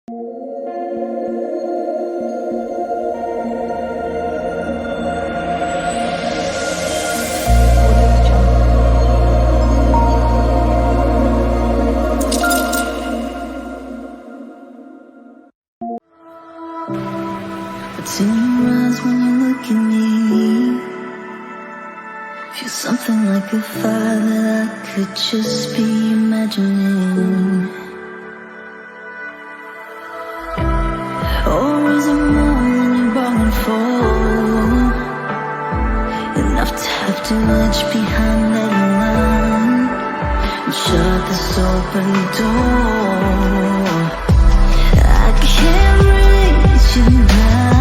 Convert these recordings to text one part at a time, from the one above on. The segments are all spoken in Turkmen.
What's in your eyes when you look at me? Feel something like a fire that I could just be imagining. Or is it more than you bargained for? Enough to have to edge behind that line and shut this open door. I can't reach you now.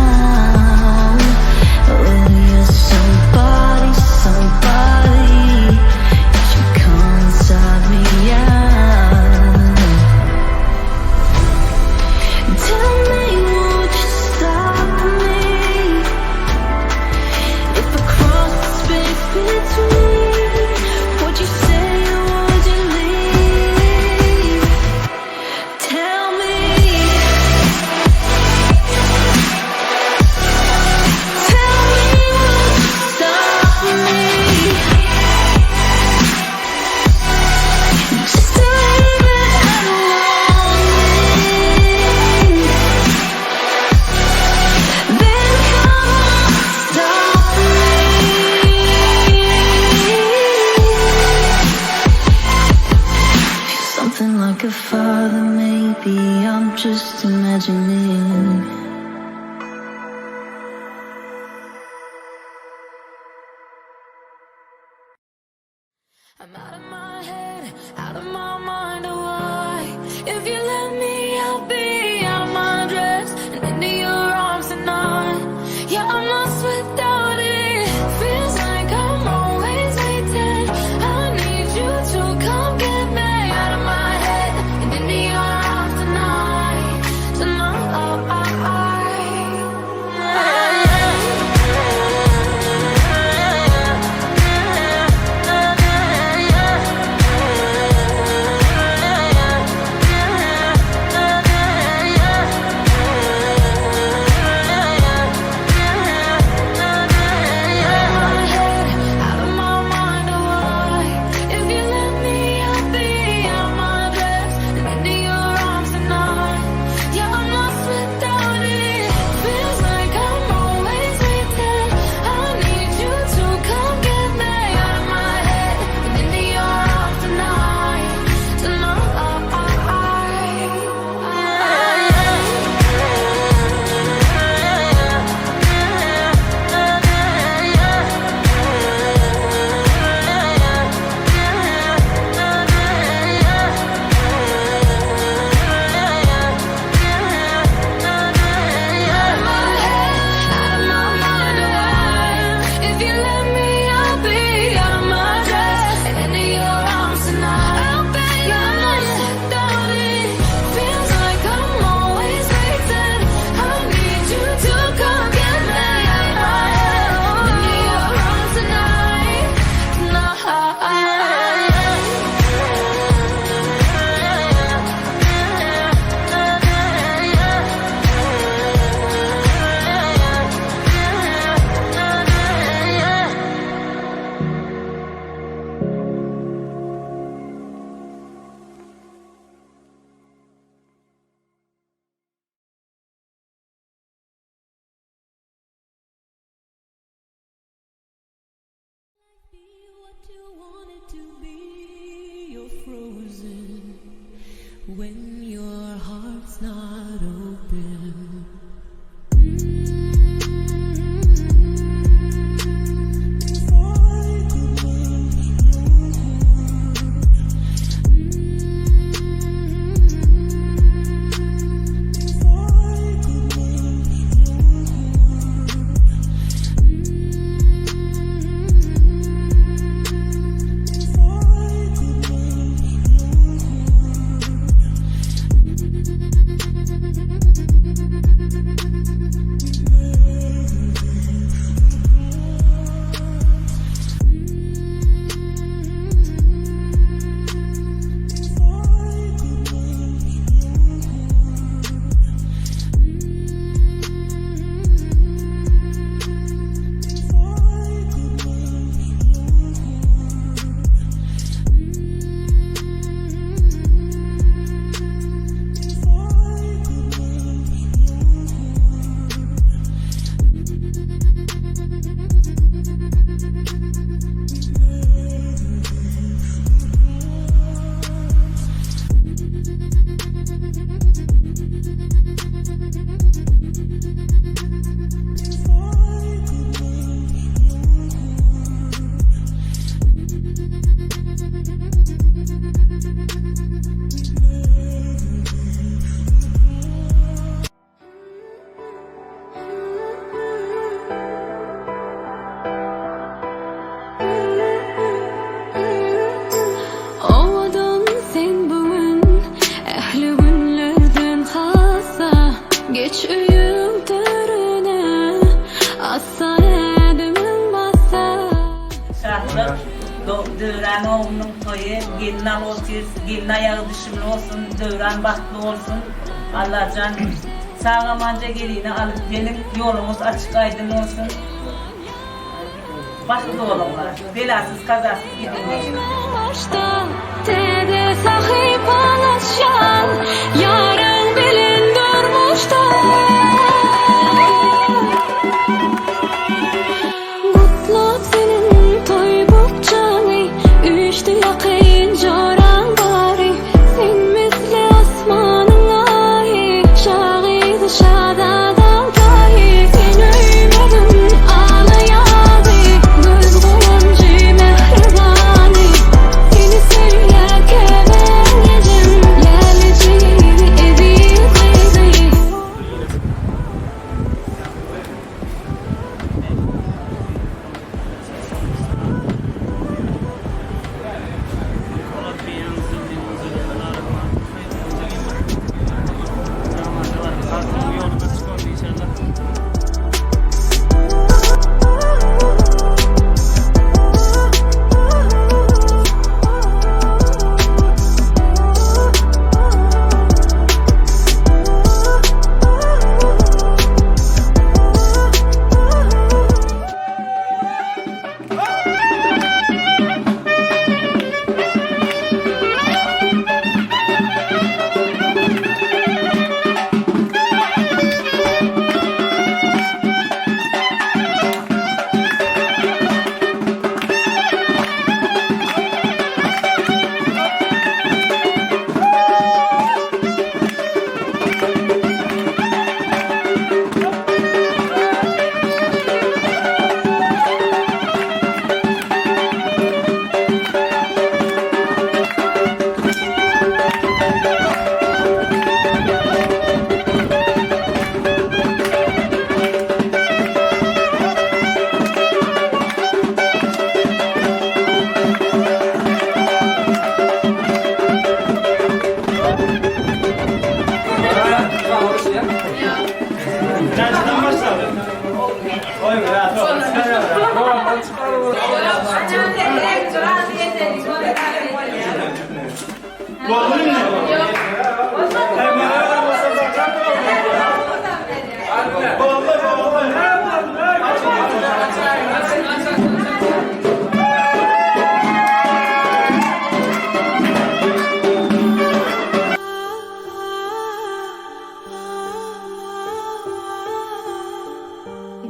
Will you somebody, somebody? Could you come inside me out? Tell me, would you stop me if I cross the space between? Would you stay or would you leave? Tell me. Tell me, would you stop me? Just a little bit of longing. Then come on, stop me. Feel something like a father, maybe I'm just imagining. I'm out of my head, out of my mind, oh why? If you let me, I'll be out of my dress and into your arms tonight. Yeah, I'm lost without it. Feels like I'm always waiting. I need you to come get me out of my head and into your arms tonight. Tonight. My head, out of my mind, oh why? If you let me, I'll be out my dress and into your arms tonight. Yeah, I'm lost without it. Feels like I'm always waiting. I need you to come get me out of my head and into your arms tonight. Tonight. If you let me, I'll be out of my dress and into your arms tonight. I'll be lost without it. Feels like I'm always waiting. I need you to come get me out of my head and into your arms tonight. Tonight. Be what you want it to be. You're frozen when your heart's not open. If I could melt your heart, if I could melt your heart, if I could melt your heart, we'd never be apart. If I could melt your heart. Geç öýüň törüne, assa ädimiň bassa. Şatlyk Döwran oglunyň toýy gelin alyp otyrys gelin aýagy düşümli bolsun Döwran bagtly bolsun Allajan sag amanja gelini alyp geliň ýoluňyz açyk aýdyň bolsun bagtly boluňlar belasyz kazasyz gidiň gelin. Başda täze sahypalaşýan ýaryň bilen durmuşda. Gutlap seniň toý bukjaňy, Üýşdi ýakyn joraň bary. Sen misli asmanyň aýy, Şa gyzy şazadaň taýy. Sen öýmegiň ala ýazy, Göz guwanjy mähribany. Seni söýýär käbäň ejem, Lälejigi eziz gyzy.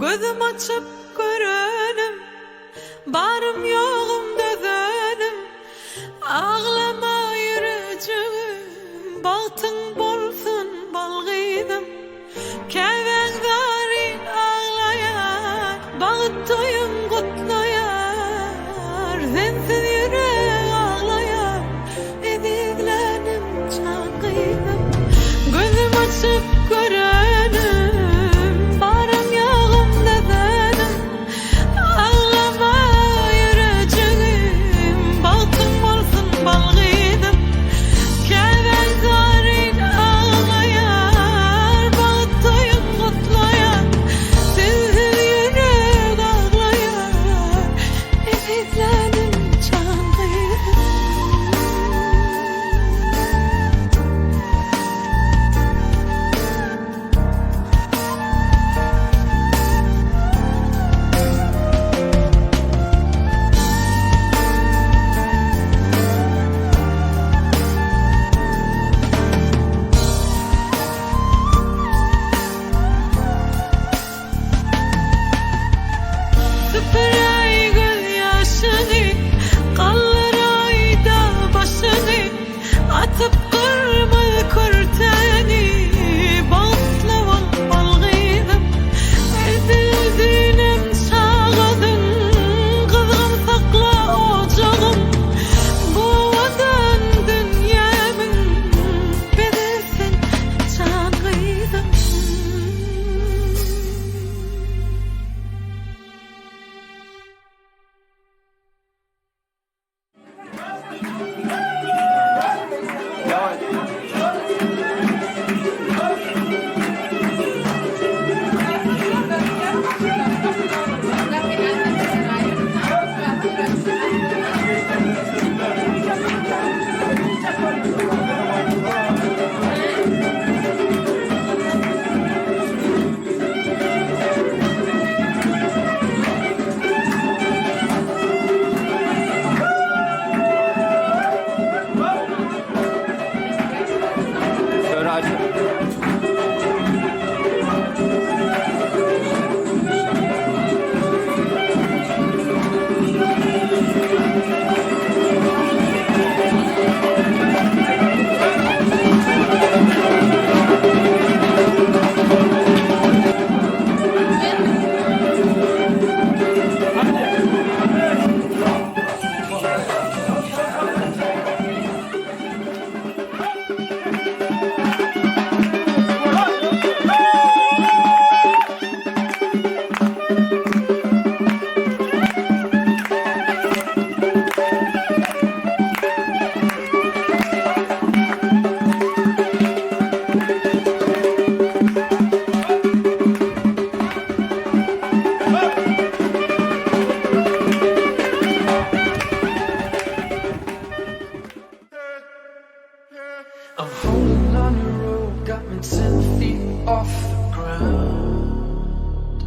Gözüm açyp görenim, Barym ýogum dözenim, Aglama ýürejigim, Bagtyň bolsun bal gyzym. Käbäň zaryn aglaýar, Bagt toýuň gutlaýar, Sensiz ýürek aglaýar, Ezizlänim jan gyzym. Gözüm açyp görenim, Barym ýogum dözenim. off the ground.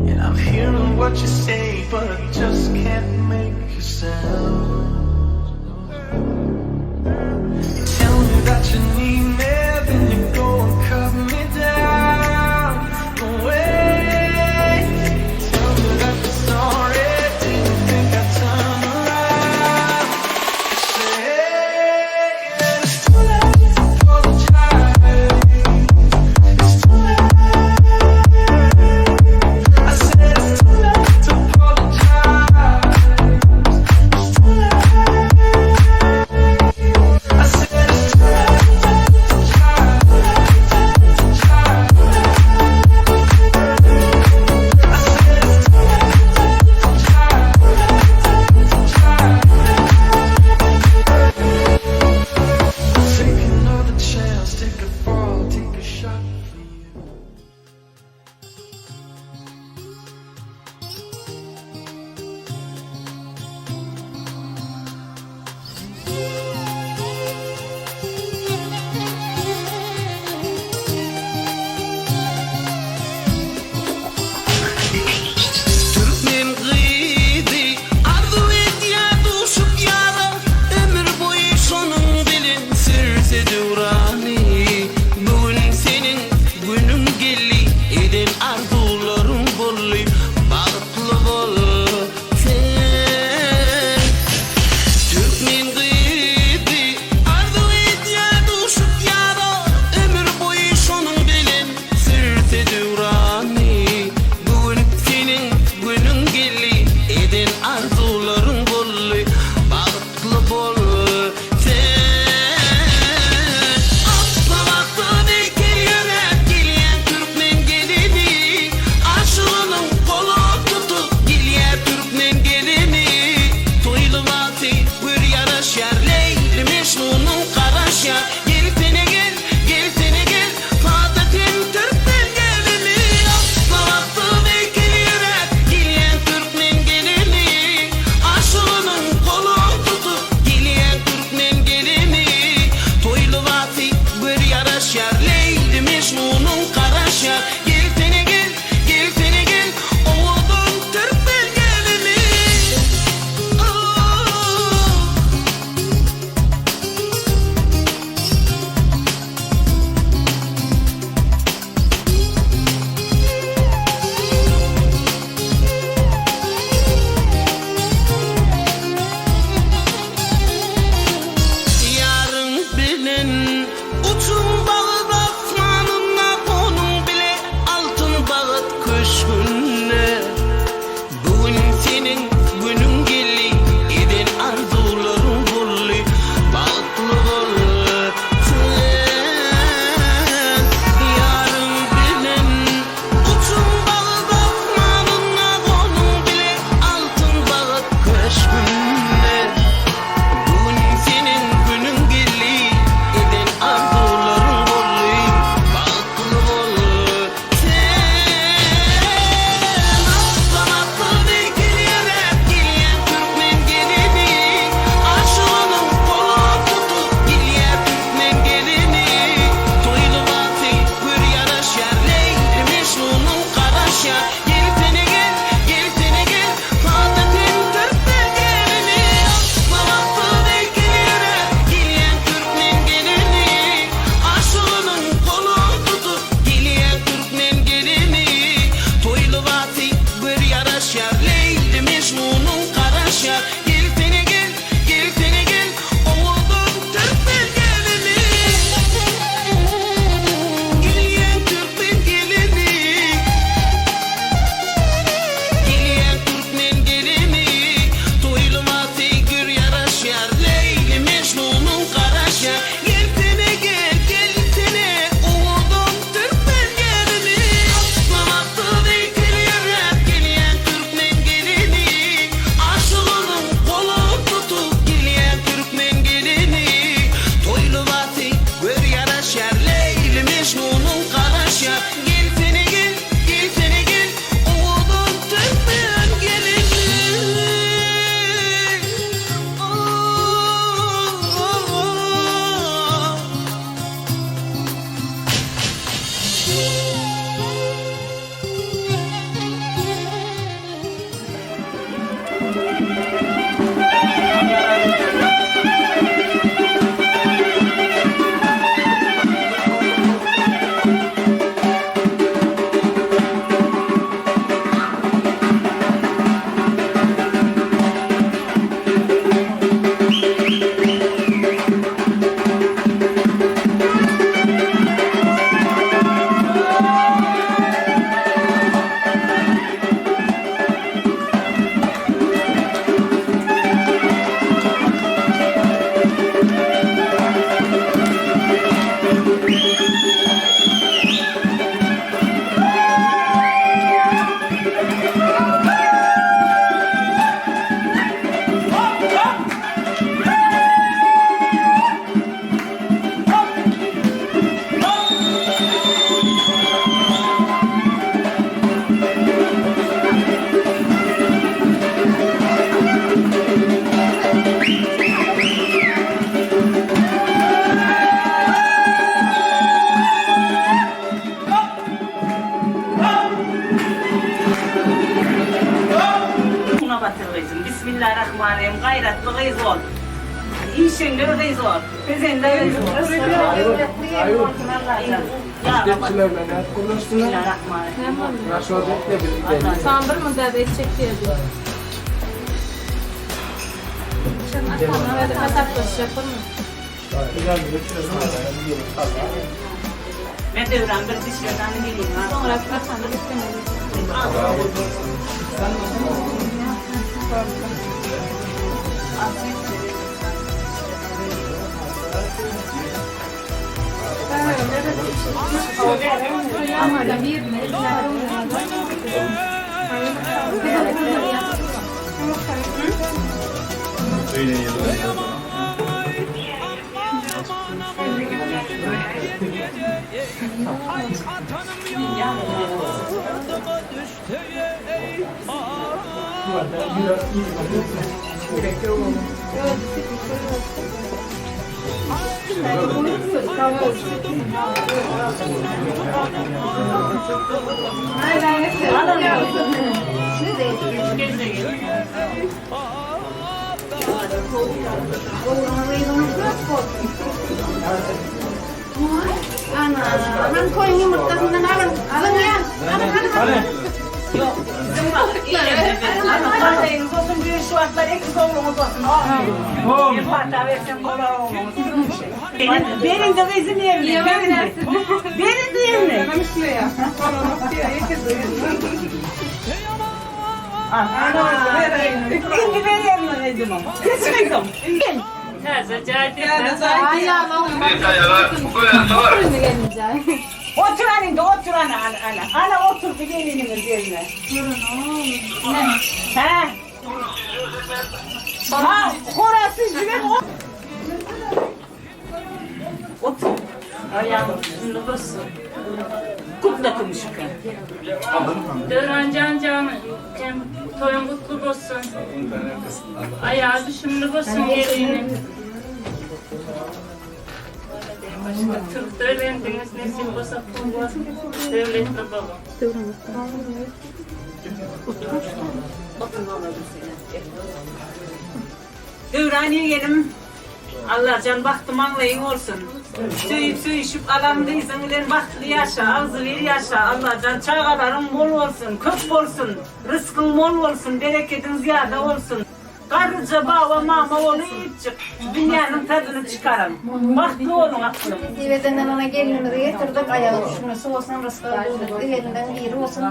And I'm hearing what you say, but I just can't make a sound. You tell me that you need me, then you go and cut me down. Wait, tell me that you're sorry. Didn't think I'd turn around. You say that it's too late to apologize. It's too late. I said it's too late to apologize. It's too late. I said it's too late to Take another chance, take a fall, take a shot for you. Türkmen gyzy arzuw edýär duşup ýara, Ömür boýy şonuň bilen sürse döwrany. Bu gün seniň günüň geldi, Eden arzuwlaryň boldy, Bagtly bol sen. Türkmen gyzy arzuw edýär duşup ýara, Ömür boýy şonuň bilen sürse döwrany. Bu gün seniň günüň geldi, Eden arzuwlaryň boldy, Bagtly bol sen. Atly-batly ekel ýöräp gelýän türkmen gelini, Aşygynyň goluny tutup gelýär türkmen gelini. Toýly wagty gör ýaraşýar, Leýli Mejnunyň garaşýar. Gelsene gel, gelsene gel, sada sen türkmen gelini. Atly-batly ekel ýöräp gelýän türkmen gelini, Aşygynyň goluny tutup gelýän türkmen gelini. Toýly wagty gör ýaraşýar, Leýli Mejnunyň garaşýar. Gelsene gel, gelsene gel, owadan türkmen gelini. Oh. Ýaryň bilen uçuň bagyr asmanyna, Onuň bile Bismillarahmanrahim gaýratly gyz bol. Işeňňir gyz bol. Pezende gyz bol. Men döwran bir dişlerden geleyim. Benim de kızım yerine. Benim de. Benim de yerine. Indi ben yerine dedim ama. Kız kızım. Gel. Otur anne, otur ana, ana, ana. Ana otur bir gelinimiz yerine. He. Ha, horası cüvem o. Otur. Ayağım üstünde basın. Kutla konuşurken. Döran can can, can toyun kutlu olsun. Ayağı düşümlü olsun gelinin. Başka Türk öğrendiniz, nesip olsa pul devletli baba. Döwran ýegenim, Allajan bagty maňlaýyň bolsun. Söýüp söýüşip alan gyzyň bilen bagtly ýaşa, agzybir ýaşa. Allajan çagalaryň bol bolsun, köp bolsun, ryskyň bol bolsun, berekediň zyýada bolsun. Garryja baba mama bolupjyk dünýäniň tadyny çykaryň. Bagtly boluň aklym. Nesip edenden ana gelinimizi getirdik, aýagy düşmesi bolsun, rysgal döwletli gelinleň biri bolsun.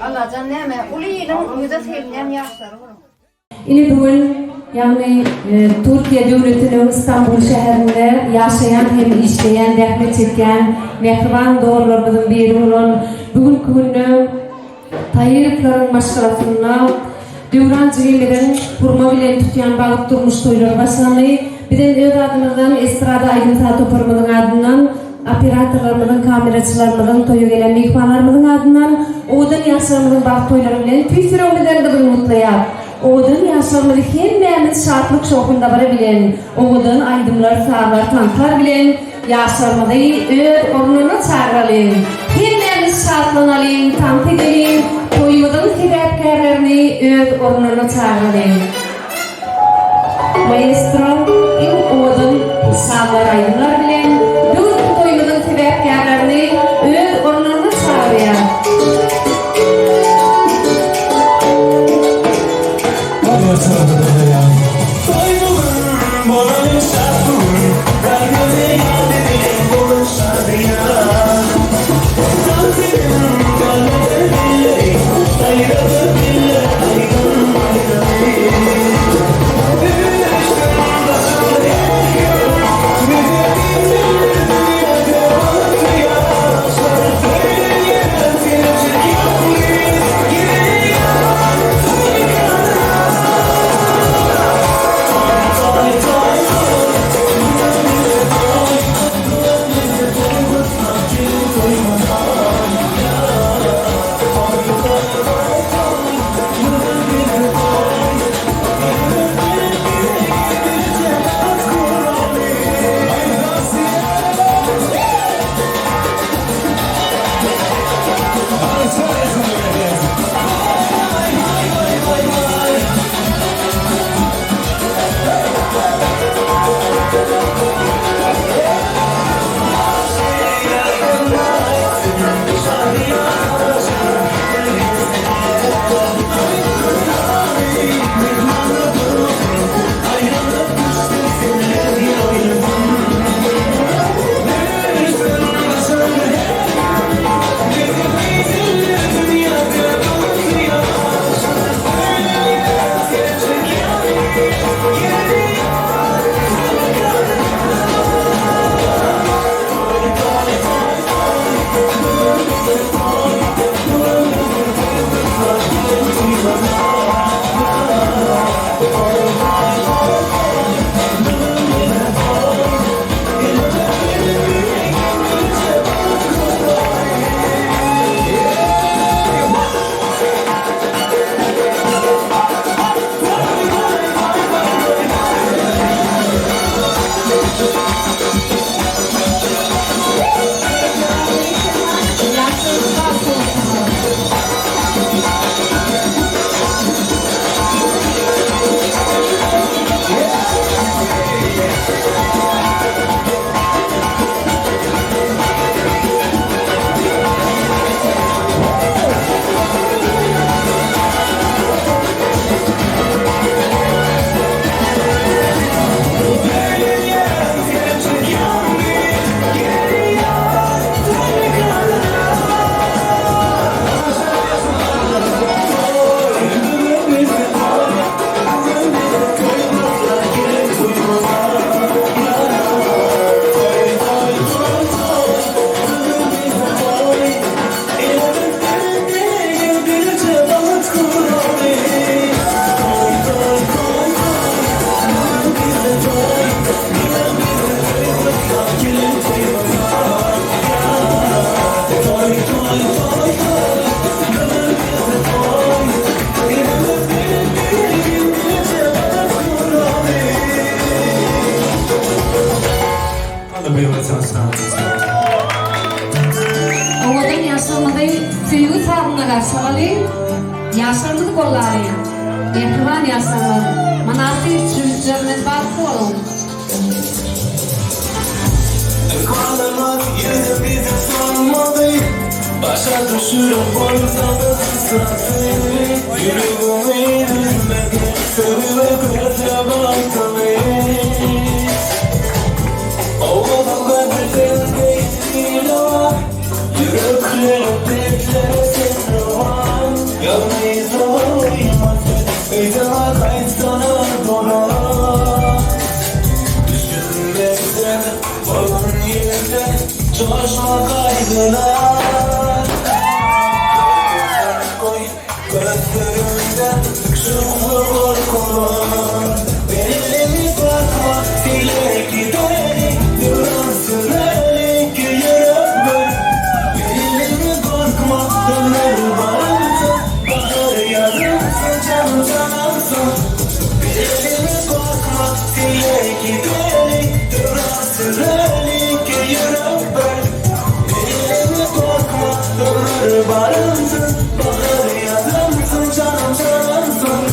Allajan näme, uly iliň ýüze seýilýän ýaşlary boluň. Ine bu gün, ýagny Türkiýe döwletiniň Stambul şäherinde ýaşaýan hem işleýän, zähmet çekýän mähriban doganlarymyzyň biri bolan bu günki günde Taýyrowlaryň maşgalasynda Döwran jigimiziň hurma bilen tutýan bagt durmuş toýlary başlandy. Bizem öz adymyzdan estrada aýdym-saz toparymyzyň adyndan Operatorlarymyzyň, kameraçylarymyzyň, toýa gelen myhmanlarymyzyň adyndan owadan ýaşlarymyzyň bagt toýlary bilen tüýs ýüregimizden gyzgyn gutlaýas. Owadan ýaşlarymyzy hemmämiz şatlyk-şowhun-dabara bilen, owadan aýdymlar, sazlar, tanslar bilen ýaşlarymyzy öz ornuna çagyralyň. Hemmämiz şatlanalyň, tans edeliň, toýumyzyň sebäpkärlerini öz ornuna çagyralyň. Maestro iň owadan sazlar aýdymlar bilen bu günki toýumyzyň sebäpkärlerini öz ornuna çagyrýar. garşy alalyň, ýaşlarymyzy gollalyň. Mähriban ýaşlarymyz, mynasyp jübütlerimiz bagtly boluň! Ykbalymyz ýüzi bize sormady, Başa düşürip bolsady hasraty. Ýüregimi üzmedi, söýgüme gözle bagtymy. Owadan gözel sen deý dilar, Ýüreklere dertlere sen rowan. Ýalňyz goýma sen, yzyňa gaýtsana dolan. Düşünmezden bolan ýerde joşma gaýgylar. Görkezsene goý gözleriňde şowly gorkular. Elimi bakma ile gideli döwran süreli ki ýürek bir. Elimi gorkma ömür barymsyn bahar ýazymsyn janym janymsyn. Elimi gorkma ile gideli döwran süreli ki ýürek bir. Elimi gorkma ömür barymsyn bahar ýazymsyn janym janymsyn.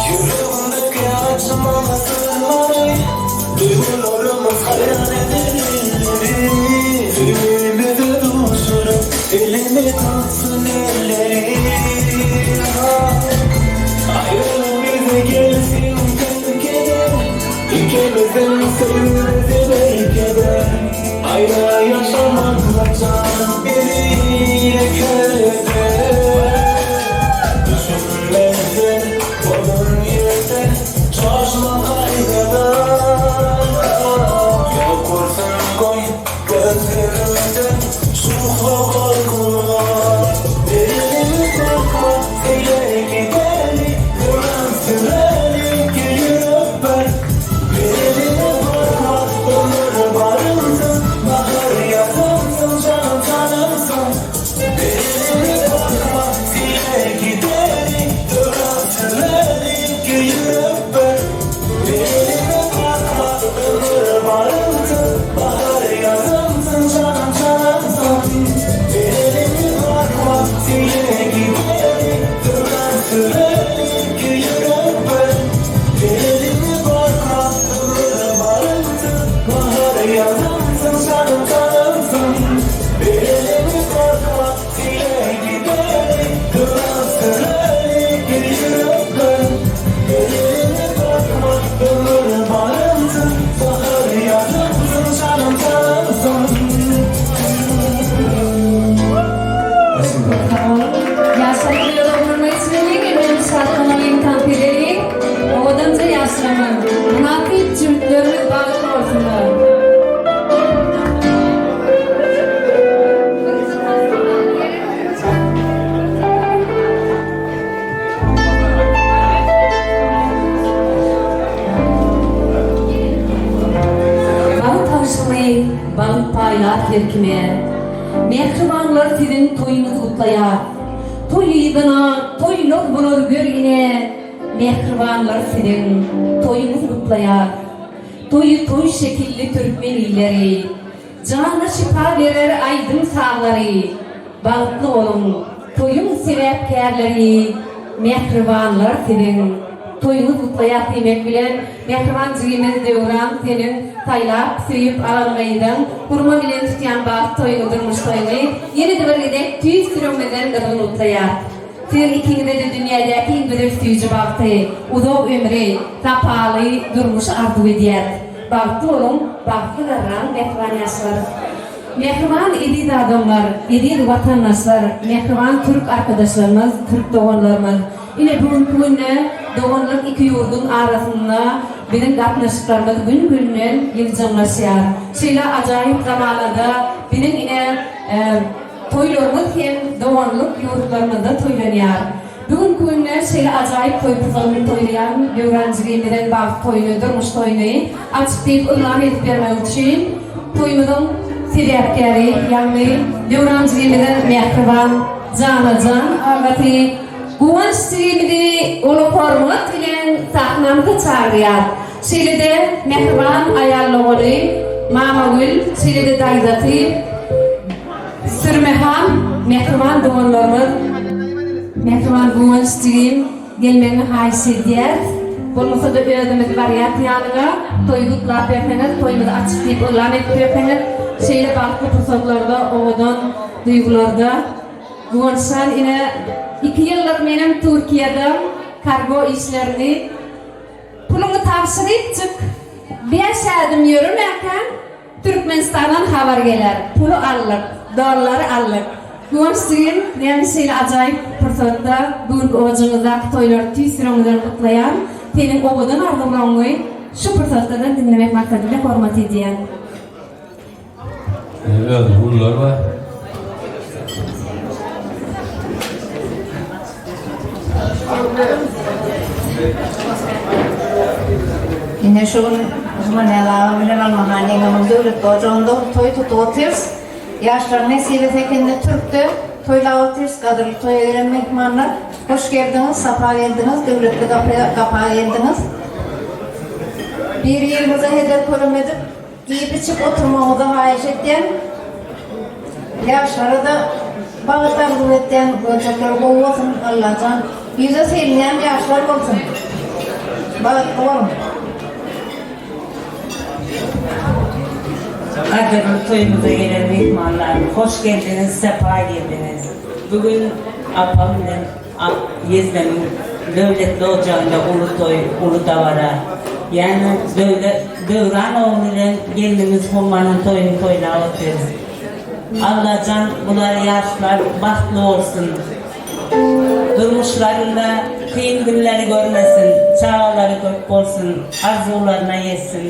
Ýüregimdeki açmaly syrlary, Duýgularymyz haýran eder illeri. Söýgimize duşuryp, elimi tutsun elleri. Aýralyk bize gelsin terk eder, Ikimiziň söýgimizi berk eder. Aýra ýaşamakla jan bizi ýeke eder. Düşünmezden bolan ýerde joşma gaýgydan. Ýokursyň goý gözleriňde şuhla gorkular. Elimi gorkma eýle gideli döwran süreli ki ýürek bir. Elimi gorkma ömür barymsyn bahar ýazymsyn janym janymsyn. Elimi gorkma ile gideli döwran süreli ki ýürek bir. Elimi gorkma ömür barymsyn bahar ýazymsyn janym janymsyn. Elimi gorkma ile gideli döwran süreli ki ýürek bir. Elimi gorkma ömür barymsyn bahar ýazymsyn janym janymsyn. Elimi gorkma ile gideli döwran süreli ki ýürek bir. Elimi gorkma ömür barymsyn bahar ýazymsyn janym janymsyn. Sag boluň. Ýaşlar bu ýola gurma içmeliň, emem şatlanalyň, tans edeliň. Owadanja ýaşlarymyz, mynasyp jübütlerimiz bagtly bolsunlar. Bagt agşamy bagt paýlar her kime. Mähribanlar siziň toýuňyzy gutlaýar. Toý yzyna toýlar bolar gör ine, Mähribanlar siziň toýuňyzy gutlaýar. Toýy toý şekilli türkmen illeri, Jana şypa berer aýdym-sazlary. Bagtly boluň, toýuň sebäpkärleri, Mähribanlar siziň toýuňyz gutlaýas diýmek bilen, mähriban jigimiz Döwran seniň saýlap, söýüp alan gyzyň, hurma bilen tutýan bagt toýuňy, durmuş toýuňy ýene-de bir gezek tüýs ýüregimizden gyzgyn gutlaýas. Siziň ikiňize-de dünýädäki iň gözel süýji bagty, uzak ömri, sapaly durmuşy arzuw edýäs. Bagtly boluň, bagtly garraň mähriban ýaşlar! Mähriban eziz adamlar, eziz watandaşlar, mähriban türk arkadaşlarymyz, türk doganlarymyz! Ine bu günki günde doganlyk iki ýurduň arasynda biziň gatnaşyklarymyz gün-günden ýygjamlaşýar. Şeýle ajaýyp zamanada biziň ine toýlarymyz hem doganlyk. ýurtlarymyzda toýlanýar. Bu günki günde şeýle ajaýyp toý pursadyny toýlaýan Döwran jigimiziň bagt toýuny, durmuş toýuny açyk diýip yglan edip bermek üçin toýumyzyň sebäpkäri, ýagny Döwran jigimiziň mähriban jana-jan agasy Guwanç jigimizi uly hormat bilen sahnamyza çagyrýar. Şeýle-de mähriban aýal dogany Mamagül, şeýle-de daýzasy Sürmehan, mähriban doganlarymyz, mähriban Guwanç jigim gelmegiňi haýyş edýäris. Bolmasa-da özümiz barýas ýanyňa, toýy gutlap berseňiz, toýumyzy açyk diýip yglan edip berseňiz, şeýle bagtly pursatlarda, owadan duýgularda Guwançjan ine iki ýyldyr menem Türkiýede kargo işlerini Puluňy tabşyrypjyk, bäş ädim ýöremäkäň, Türkmenistandan habar geler, Puly aldyk, dollary aldyk. Guwanç jigim, näme şeýle ajaýyp pursatda bu günki ojagňyzdaky toýlary tüýs ýüregiňizden gutlaýan. Seniň owadan arzuwlaryňy şu pursatda-da diňlemek maksady bilen hormat edýän. Özüniň ulular bar. Ine şu gün Jumanýaz aga bilen Almahan ýeňňemiň döwletli ojagynda uly toý tutup otyrys. Ýaşlaryň nesibesi ekende türkde toýlap otyrys. Gadyrly toýa gelen myhmanlar, hoş geldiňiz, sapa geldiňiz, döwletli gapa geldiňiz. Bir-biriňize heder-körem edip, Iýip-içip oturmagyňyzy haýyş etýän. Ýaşlara-da bagt arzuw etýän. Görjekleri gowy bolsun Allajan. Ýüze sylynýan ýaşlar bolsun. Bagtly boluň. Gadyrly toýumyza gelen myhmanlar, hoş geldiňiz, sapa geldiňiz. Bu gün apam bilen Ýezdemiň döwletli ojagynda uly toý, uly dabara. Ýagny Döwlet, Döwran ogly bilen gelnimiz Hummanyň toýuny toýlap otyrys. Allajan bular ýaşlar bagtly bolsun. Durmuşlarynda kyn günleri görmesin, çagalary köp bolsun, arzuwlaryna ýetsin.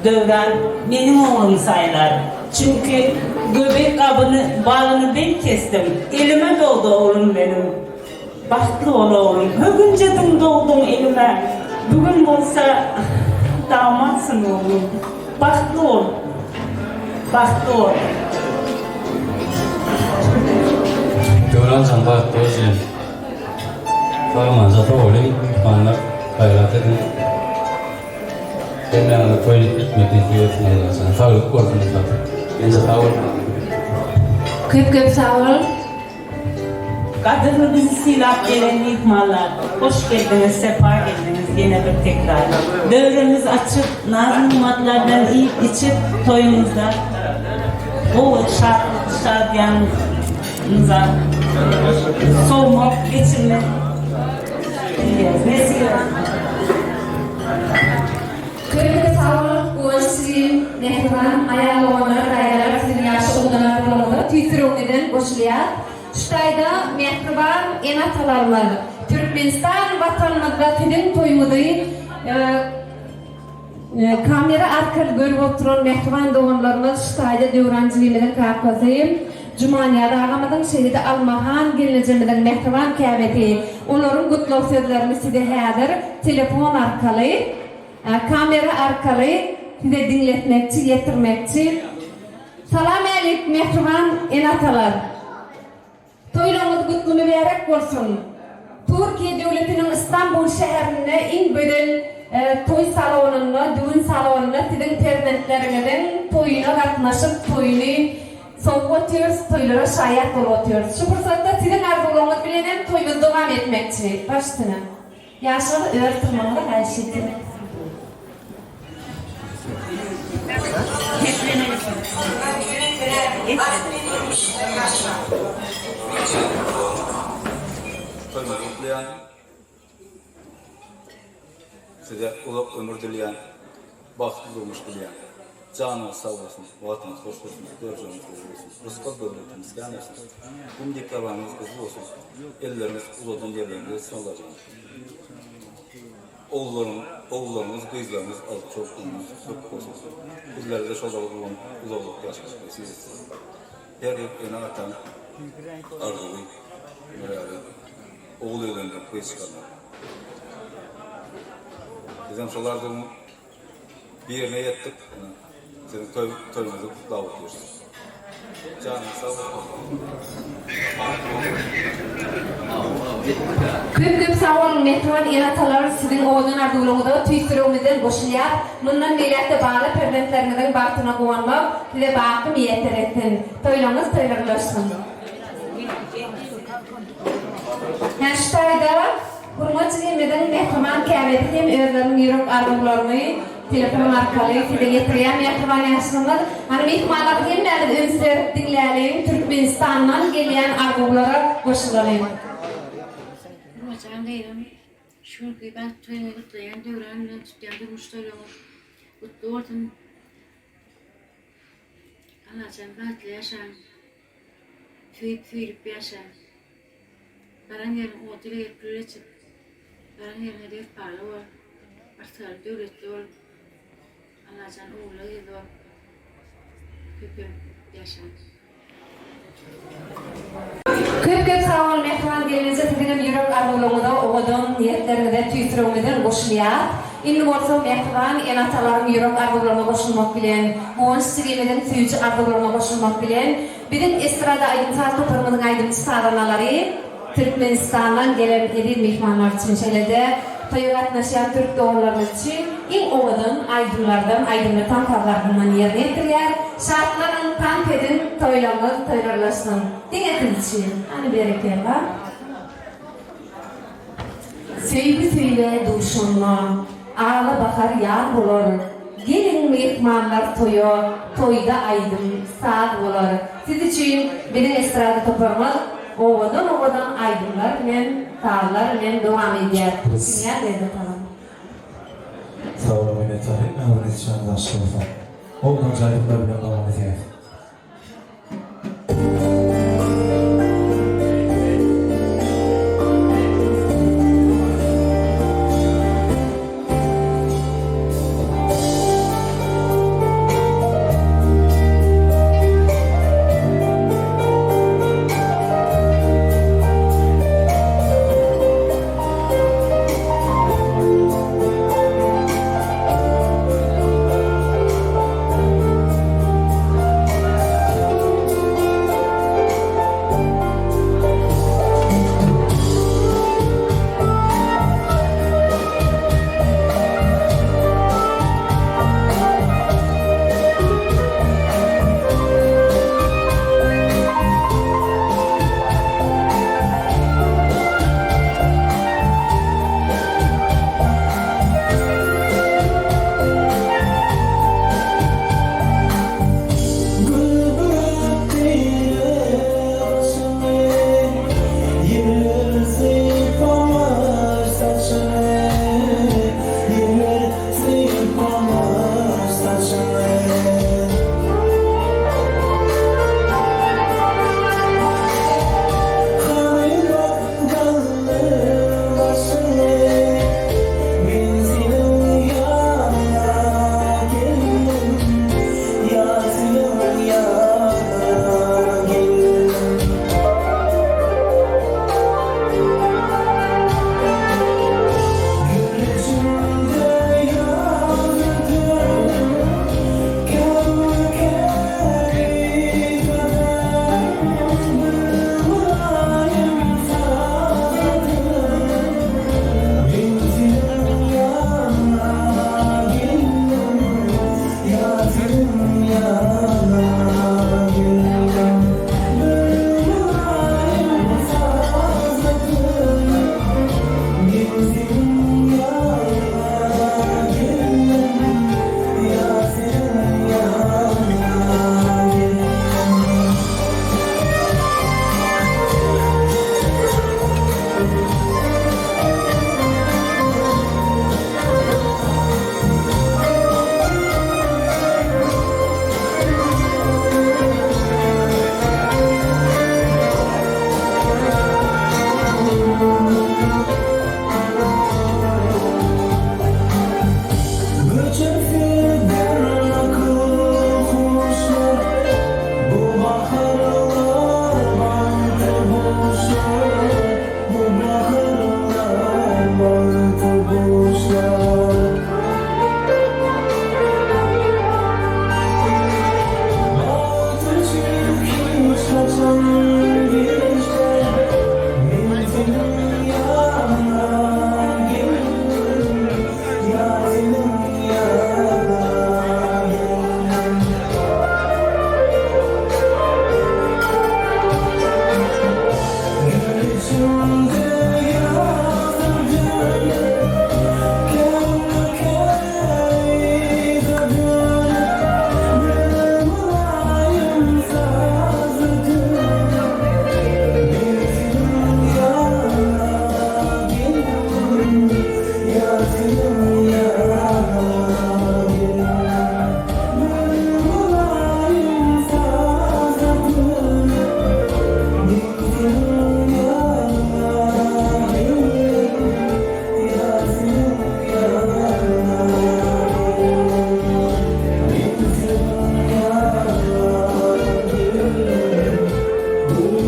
Döwran meniň oglum saýlar. Çünki göbek gabyny, bagyny ben kesdim. Elime dogdy oglum meniň. Bagtly bol oglum. Hökünjediň dogduň elime. Bu gün bolsa damatsyň oglum. Bagtly bol. Bagtly bol. Döwran jan bagtly bol jigim. Sag-aman jata bolyň myhmanlar gaýrat ediň. Hemmäňize toý etmek nesip etsin Allajan. Saglyk bolsun esasy. Ýenje sag bol. Köp köp sag bol. Gadyrly bizi sylap gelen myhmanlar hoş geldiňiz sepa geldiňiz ýene bir tekrar döwremiz açyk naz nygmatlardan iýip içip toýumyzda gowy şatlyk şadyýanymyza sowmak geçirmek dileýäris nesip etsin. Köp sag boluň Guwanç jigim mähriban aýal doganlar daýzalar siziň ýagşy owadan arzuwlaryňyza tüýs ýüregimizden goşulýas. Şu taýda mähriban ene atalarymyz Türkmenistan watanymyzda siziň toýuňyzy Kamera arkaly görüp oturan mähriban doganlarymyz şu taýda Döwran jigimiziň kakasy Jumanýaz agamyzyň şeýle-de Almahan gelnejemiziň mähriban käbesi olaryň gutlag sözlerini size häzir telefon arkaly kamera arkaly size diňletmekçi ýetirmekçi Salam älik mähriban ene-atalar. Toýlaryňyz gutly mübärek bolsun! Türkiýe döwletiniň Istanbul şäherinde iň gözel toý salonynda, düwün salonynda siziň perzentleriňiziň toýuna gatnaşyp, toýuny sowup otyrys, toýlara şaýat bolup otyrys. Şu pursatda siziň arzuwlaryňyz bilenem toýumyzy dowam etmekçi. Baş üstüne. Ýaşlar öz turmagyňyzy haýyş edýän. Toýuňyzy gutlaýan. Size uzak ömür dileýän. Bagtly durmuş dileýän. Janyňyz sag bolsun, wagtyňyz hoş bolsun, görjegiňiz gowy bolsun. Rysgal döwletiňiz kän bolsun. Gum diýip tabanyňyz gyzyl bolsun. Elleriňiz uzadan ýerleriňize ýetsin Allajan. Ogullaryň, ogullaryňyz, gyzlaryňyz alyp çoluklygyňyz köp bolsun. Sizlerde şolara guwanyp uzak-uzak ýaşamak nesip etsin. Her bir ene-ataň arzuwy. Bular ýaly ogul öýlendirip gyz çykarmak. Bizem şol arzuwyň birine ýetdik. Ine, siziň toý toýuňyzy gutlap otyrys. Janyňyz sag bolsun. Köp köp sag boluň mähriban ene-atalar siziň owadan arzuwlaryňyza tüýs ýüregimizden goşulýas. Mundan beýläk-de bala perzentleriňiziň bagtyna guwanmak size baky miýesser etsin. Toýlaryňyz toýlara ulaşsyn. Hä şu taýda Hurma jigimiziň mähriban käbesi hem özleriniň ýürek arzuwlaryny telefon arkaly size ýetirýär mähriban ýaşlymyz. Hany myhmanlar hemmämiz üns berip diňläliň Türkmenistandan gelýän arzuwlara goşulalyň. Hurmajan gyzym şu günki bagt toýuňy gutlaýan Döwran bilen tutýan durmuş toýlaryňyz gutly bolsun. Allajan bagtly ýaşaň. Söýüp söýlüp ýaşa. Baran ýeriň ody beýik gül eçip, baran ýeriňe wepaly bol. Yrsgaly döwletli bol. Allajan ogully gyzly bolup köpelip ýaşa. Köp köp sag boluň mähriban gelneje siziňem ýürek arzuwlaryňyza owadan niýetleriňize tüýs ýüregimizden goşulýas. Indi bolsa mähriban ene-atalaryň ýürek arzuwlaryna goşulmak bilen, Guwanç jigimiziň süýji arzuwlaryna goşulmak bilen, biziň estrada aýdym-saz toparymyzyň aýdymçy-sazandalary Türkmenistandan gelen eziz myhmanlar üçin şeýle-de toýa gatnaşýan türk doganlarymyz üçin iň owadan aýdymlardan aýdymly tans sazlaryndan ýerine ýetirýär. Şatlanyň, tans ediň, toýlaryňyz toýlarlaşsyn. Diňe siz üçin. Hany berekella. Söýgi söýgä duşanda, ala bahar ýaz bolar, Geliň myhmanlar toýa, toýda aýdym, saz bolar. Siz üçin biziň estrada toparymyz owadan owadan aýdymlar bilen, sazlar bilen dowam edýär. Dünýä lezzet alyň. Sag boluň minnetdar hemmäňiziň ýetişeniňiz daşly bolsun. Owadan aýdymlar bilen dowam edýäs.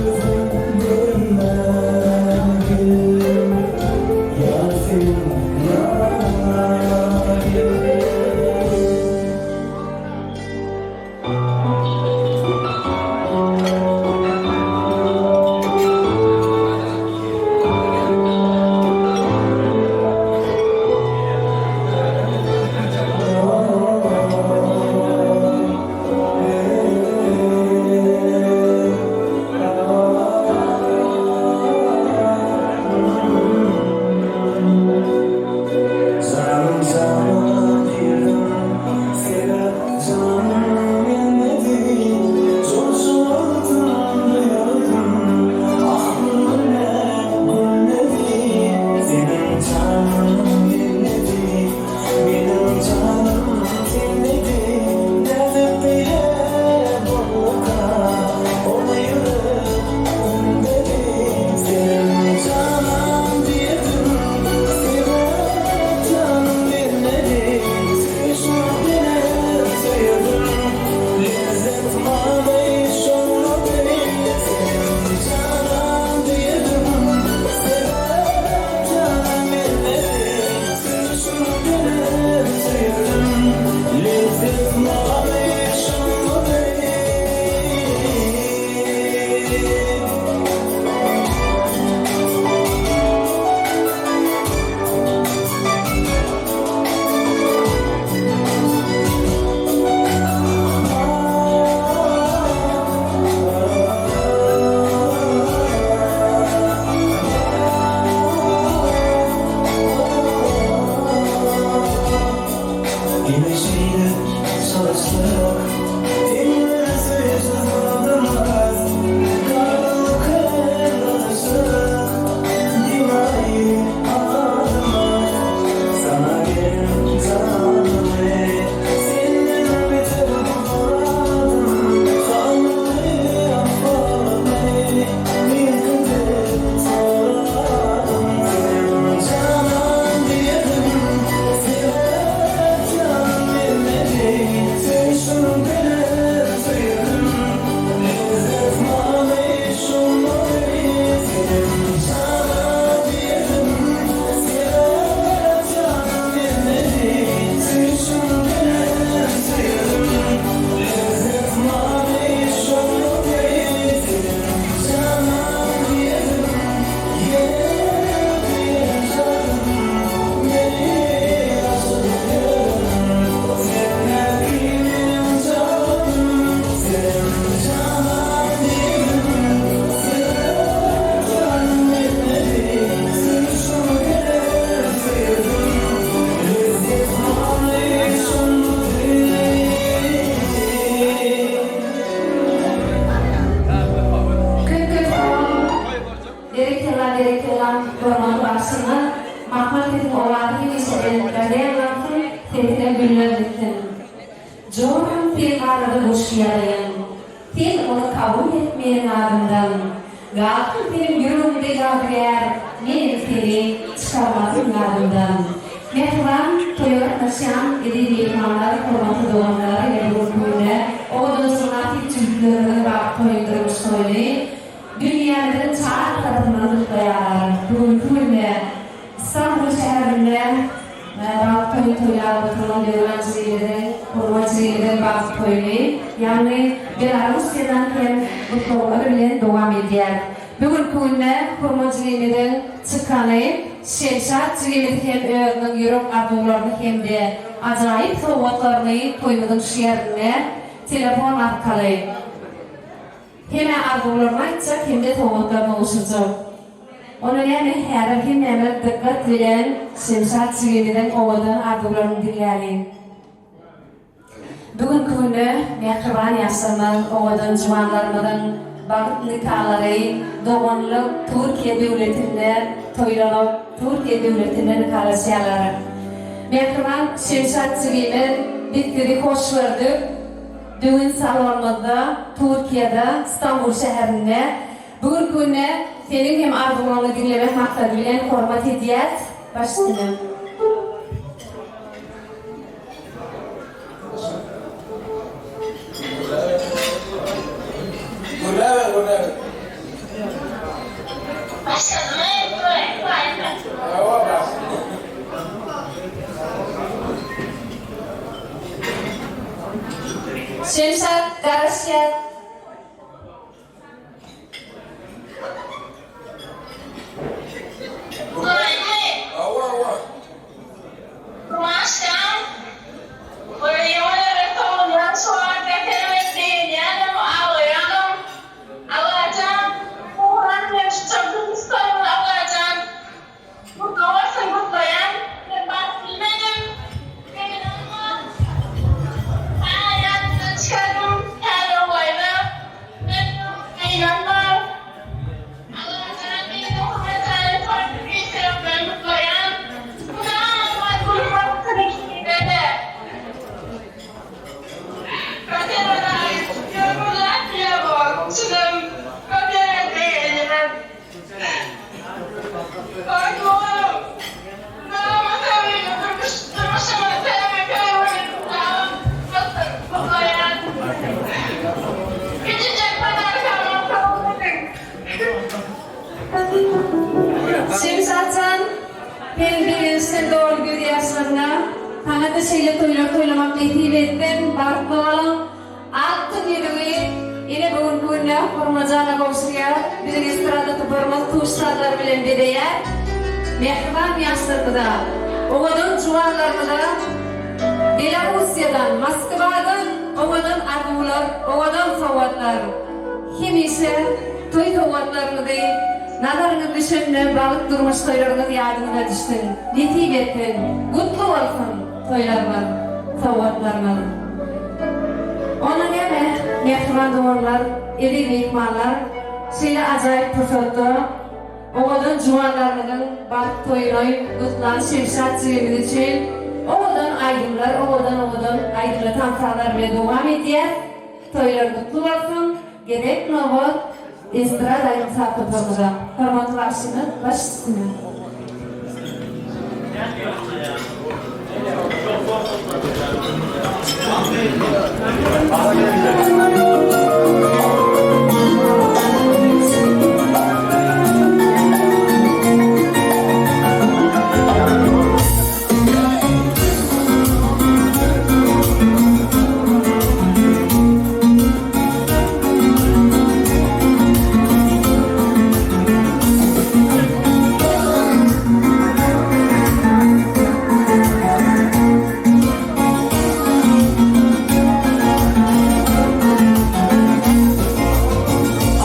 Ýüzüm görünmegil, Ýar seniň ýanyňa gel. Janym jana girdim Sebäp janym gelmedi Joşup wagtym duýardym Ah gülläp gülmedi Seniň janyň gelmedi Meniň janym sendedi Nädip beýle bolduka Ony ýürek ündedi Seniň janan diýdim Sebäp janym gelmedi Söýşüp menem söýdüm Lezzet many şonlady Seniň janan diýdim Sebäp janym gelmedi Söýşüp menem söýdüm Lezzet many şonlady. Ine şeýdip çalyşdyk Elleri söýşüz adamyz Garrylyk hem Diňaýy adamyz Sana gelen janymy Senden beter buladym Halymy ahwalymy Irkidip soradym Seniň janan diýedim Sebäp janym gelmedi Söýşüň bilen söýdüm Lezzet many şonlary Seniň janan diýedim Sebäp janym gelmedi Söýşüň bilen söýdüm Lezzet many şonlary Seniň janan diýedim Ýene diýen janym Meni aşyryp ýören Sendäki meniň janym Seniň janan diýdim Sebäp janym gelmedi Söýşüň bilen söýdüm Lezzet many şonlady. Köp köp sag boluň. Berekella berekella hormatly bagşymyz Mahmal sesiň owazy hemişe belentlerde ýaňlansyn sesine güller bitsin. Joram sen barada goşgy ýazaýyn. Sen ony kabul et meniň adymdan. Galsyn seniň ýüregiňde ýadygär menem seni çykarmaryn ýadymdan. Mähriban toýa gatnaşýan eziz myhmanlar hormatly doganlar ine bu günki günde owadanjyk mynasyp jübütlerimiziň bagt toýuny durmuş toýuny Dünýämiziň çar tarapyndan gutlaýarlar. Bu günki günde Istanbul şäherinde bagt toýuny toýlap oturan Döwran jigimiziň, Hurma jigimiziň bagt toýuny, ýagny Belarussiýadan hem gutlaglar bilen dowam edýär. Bu günki günde Hurma jigimiziň çykany Şemşat jigimiz hem özüniň ýürek arzuwlaryny hem-de ajaýyp sowgatlaryny toýumyzyň şu ýerinde telefon arkaly Hemä arzuwlarymy aýtjak hemde sowgatlarymy gowşurjak. Onda näme häzir hemmämiz dykgat bilen Şemşat jigimiziň owadan arzuwlaryny diňläliň. Bu günki günde mähriban ýaşlarymyz, owadan juwanlarymyzyň bagt nikalary doganlyk Türkiýe döwletinde toýlanyp, Türkiýe döwletinde nikalaşýarlar. Mähriban Şemşat jigimiz biz sizi hoş gördük. Düwün salonymyzda, Türkiýede, Stambul şäherinde bu günki günde seniň hem arzuwlaryňy diňlemek maksady bilen hormat edýäs. Baş üstüne. Gürläber, gürläber. Başladymy? Hawa, başlady. Şemşat garaşýar. Golaýmy? Hawa, hawa. Guwançjan, bir ýöne towlanýan şu wagt äperim begenýänem, aglaýanam. Allajan, Gurhan bilen şu çakyr tutaryn Allajan. Gutly bolsun gutlaýan. Men baryp bilmedim. Begenemok. Hä, ýadymdan çykardym. Häzir golaýda. Men gynanman. Allajan meni Muhammet aly farkly bir sebäpden gutlaýan. Hudaýym gül bagtyny ikimize-de. Kötelere ýörgünläp bile bor. Çynym kötelen begenýän. Bagtly boluň. Dawam söýgüli durmuş durmuşyňyzy söýmek höwrüni dawam bolsun. Gutlaýan. Kiçijek podarkamam kabul ediň. Şemşatjan, sen begençden doly gözýaşlaryňa, saňa-da şeýle toýlar toýlamak nesip etsin, bagtly boluň! Altyn ýüzügi ene bu günki günde Hurmajana gowşurýar, biziň estrada toparymyz tuş sazlary bilen bezeýär. Mähriban ýaşlarymyza, owadan juwanlarymyza Belarussiýadan, Moskwadan owadan arzuwlar, owadan sowgatlar. Hemişe toý sowgatlaryňyzy nazaryňyz düşende bagt durmuş toýlaryňyz ýadyňyza düşsün. Nesip etsin. Gutly bolsun toýlaryňyz, sowgatlaryňyz. Onda näme, mähriban doganlar, eziz myhmanlar, şeýle ajaýyp pursatda owadan juwanlarymyzyň bagt toýuny gutlan Şemşat jigimiz üçin owadan aýdymlar, owadan-owadan aýdymly tansazlar bilen dowam edýäs. Toýlar gutly bolsun! Gezek nobat estrada aýdym-saz toparymyza. Hormatly bagşymyz, baş üstüne.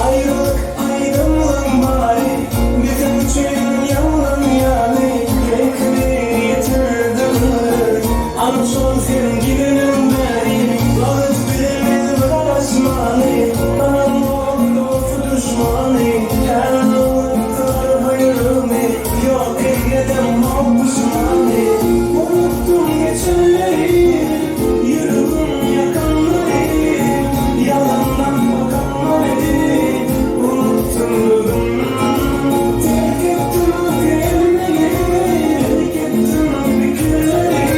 Aýralyk aýdymlaň bary Biziň üçin ýalan ýaly Tekbir ýetirdi gyz Ana şol sen gideniň bäri Wagt bilmez garaşmany Tanan boldy dosty duşmany Häzir unutdylar buýrugymy Ýok eýledem o puşmany Unutdym geçenleri Ýüregim ýakanlary Ýalandan bakanlary Unutdym bugün Terk etdim gelmegi Terk etdim pikirleri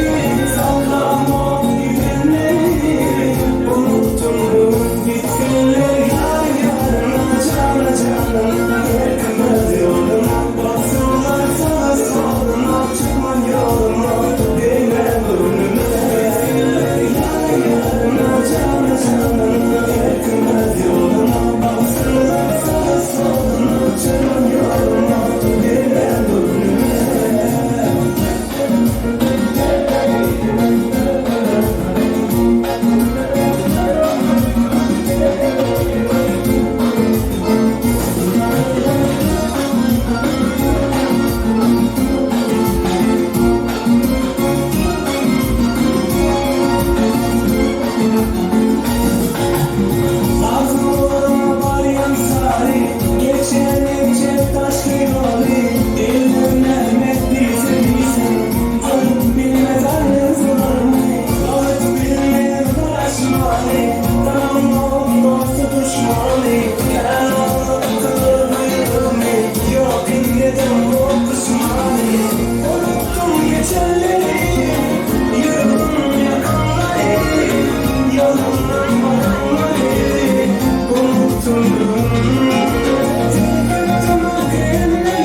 Saklamok gidenleri Unutdym bugün gitsinler Ýar ýaryna jana janyna Herkimiz ýoluna Baksynlar saga soluna Çykman ýoluma Degme göwnüme Gitsinler ýar ýaryna jana janyna Herkimiz ýoluna Baksynlar saga soluna Çykman ýoluma Degme göwnüme. Arzuwlaryma barýan sary, Geçen ince daşly ýoly, Elim Mehmet diýse diýsin, Alyp bilmez arzuwlarymy, Alyp bilmez garaşmany, Tanamok dosty duşmany, Kän aglatdylar ýüregimi, Ýok indiden bu puşmany. Unutdym geçenleri, Ýüregim ýakanlary, Ýolumdan baranlary, Unutdym. Terk etdim gelmegi.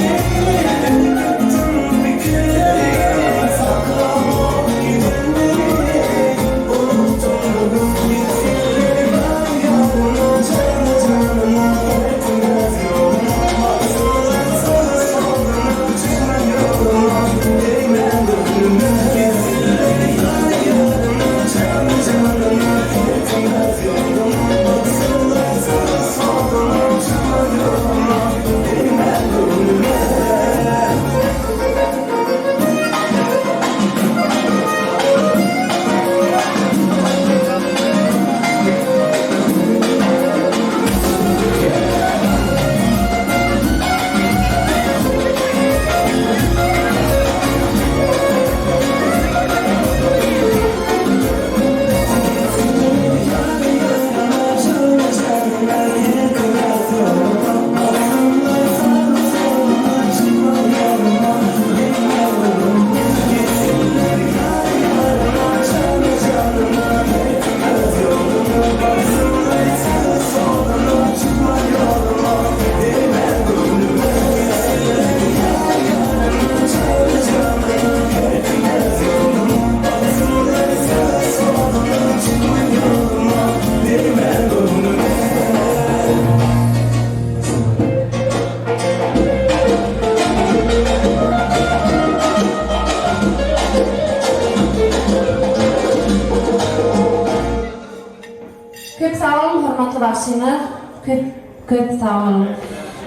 Köp köp sag boluň.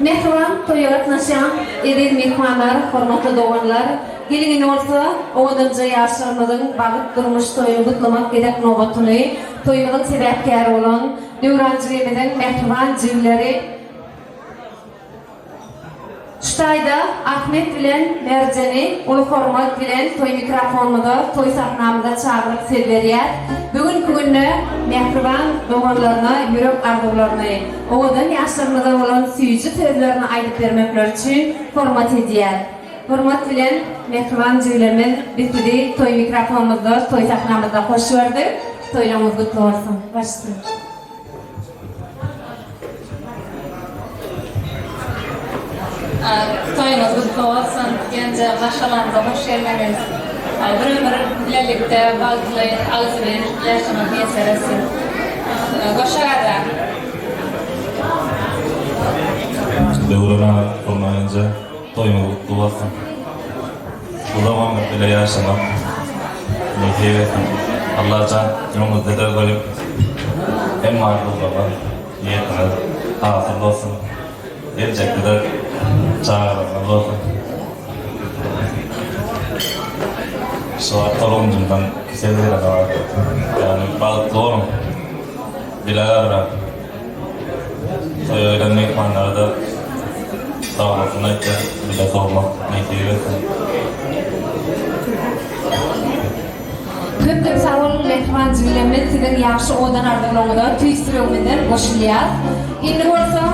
Mähriban toýa gatnaşýan eziz myhmanlar, hormatly doganlar, geliň indi bolsa owadanja ýaşlarymyzyň bagyt durmuş toýuny gutlamak gezek nobatyny toýumyzyň sebäpkäri bolan Döwran jigimiziň mähriban jigleri Şu taýda Ahmet bilen Merjeni uly hormat bilen toý mikrofonymyza, toý sahnamyza çagyryp söz berýäs. Bu günki günde mähriban doganlaryna ýürek arzuwlaryny, owadan ýaşlarymyza bolan süýji sözlerini aýdyp bermekleri üçin hormat edýäs. Hormat bilen mähriban jigilerimiz biz sizi toý mikrofonymyzda, toý sahnamyzda hoş gördük. Toýlaryňyz gutly bolsun. Baş üstüne. Toýuňyz gutly bolsun, Genje maşgalamyza hoş geldiňiz. Bir ömür bilelikde bagtly, agzybir ýaşamak miýesser etsin. Goşa garra. Döwran aga, Gurban enje, toýuňyz gutly bolsun. Uzak ömür bile ýaşamak nesip etsin. Allajan öňüňizde-de goýup, hemme arzuwlaryňyz, niýetiňiz hasyl bolsun. Geljekde-de çagalaryňyz bolsun. Şu wagt tolgunjymdan söz gelenok. Ýagny bagtly boluň. Bile garraň. Toýa gelen myhmanlara-da sagbolsun aýtýan, bile sowmak nesip etsin. Köp köp sag boluň mähriban jigilerimiz siziň ýagşy owadan arzuwlaryňyza tüýs ýüregimizden goşulýas. Indi bolsa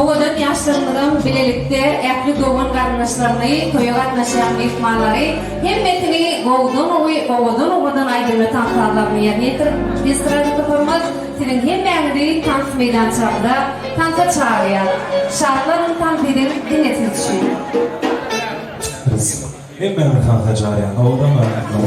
owadan ýaşlarymyzam bilelikde ähli dogan garyndaşlaryny toýa gatnaşýan myhmanlary hemmesini gowudan gowy owadan owadan aýdymly tans sazlaryny ýerine ýetirip estrada toparymyz Siziň hemmäňizi tans meýdançamyza tansa çagyrýas. Şatlanyň tans ediň diňe siz üçin. Biz hemmäňizi tansa çagyrýan owadan gaýratly.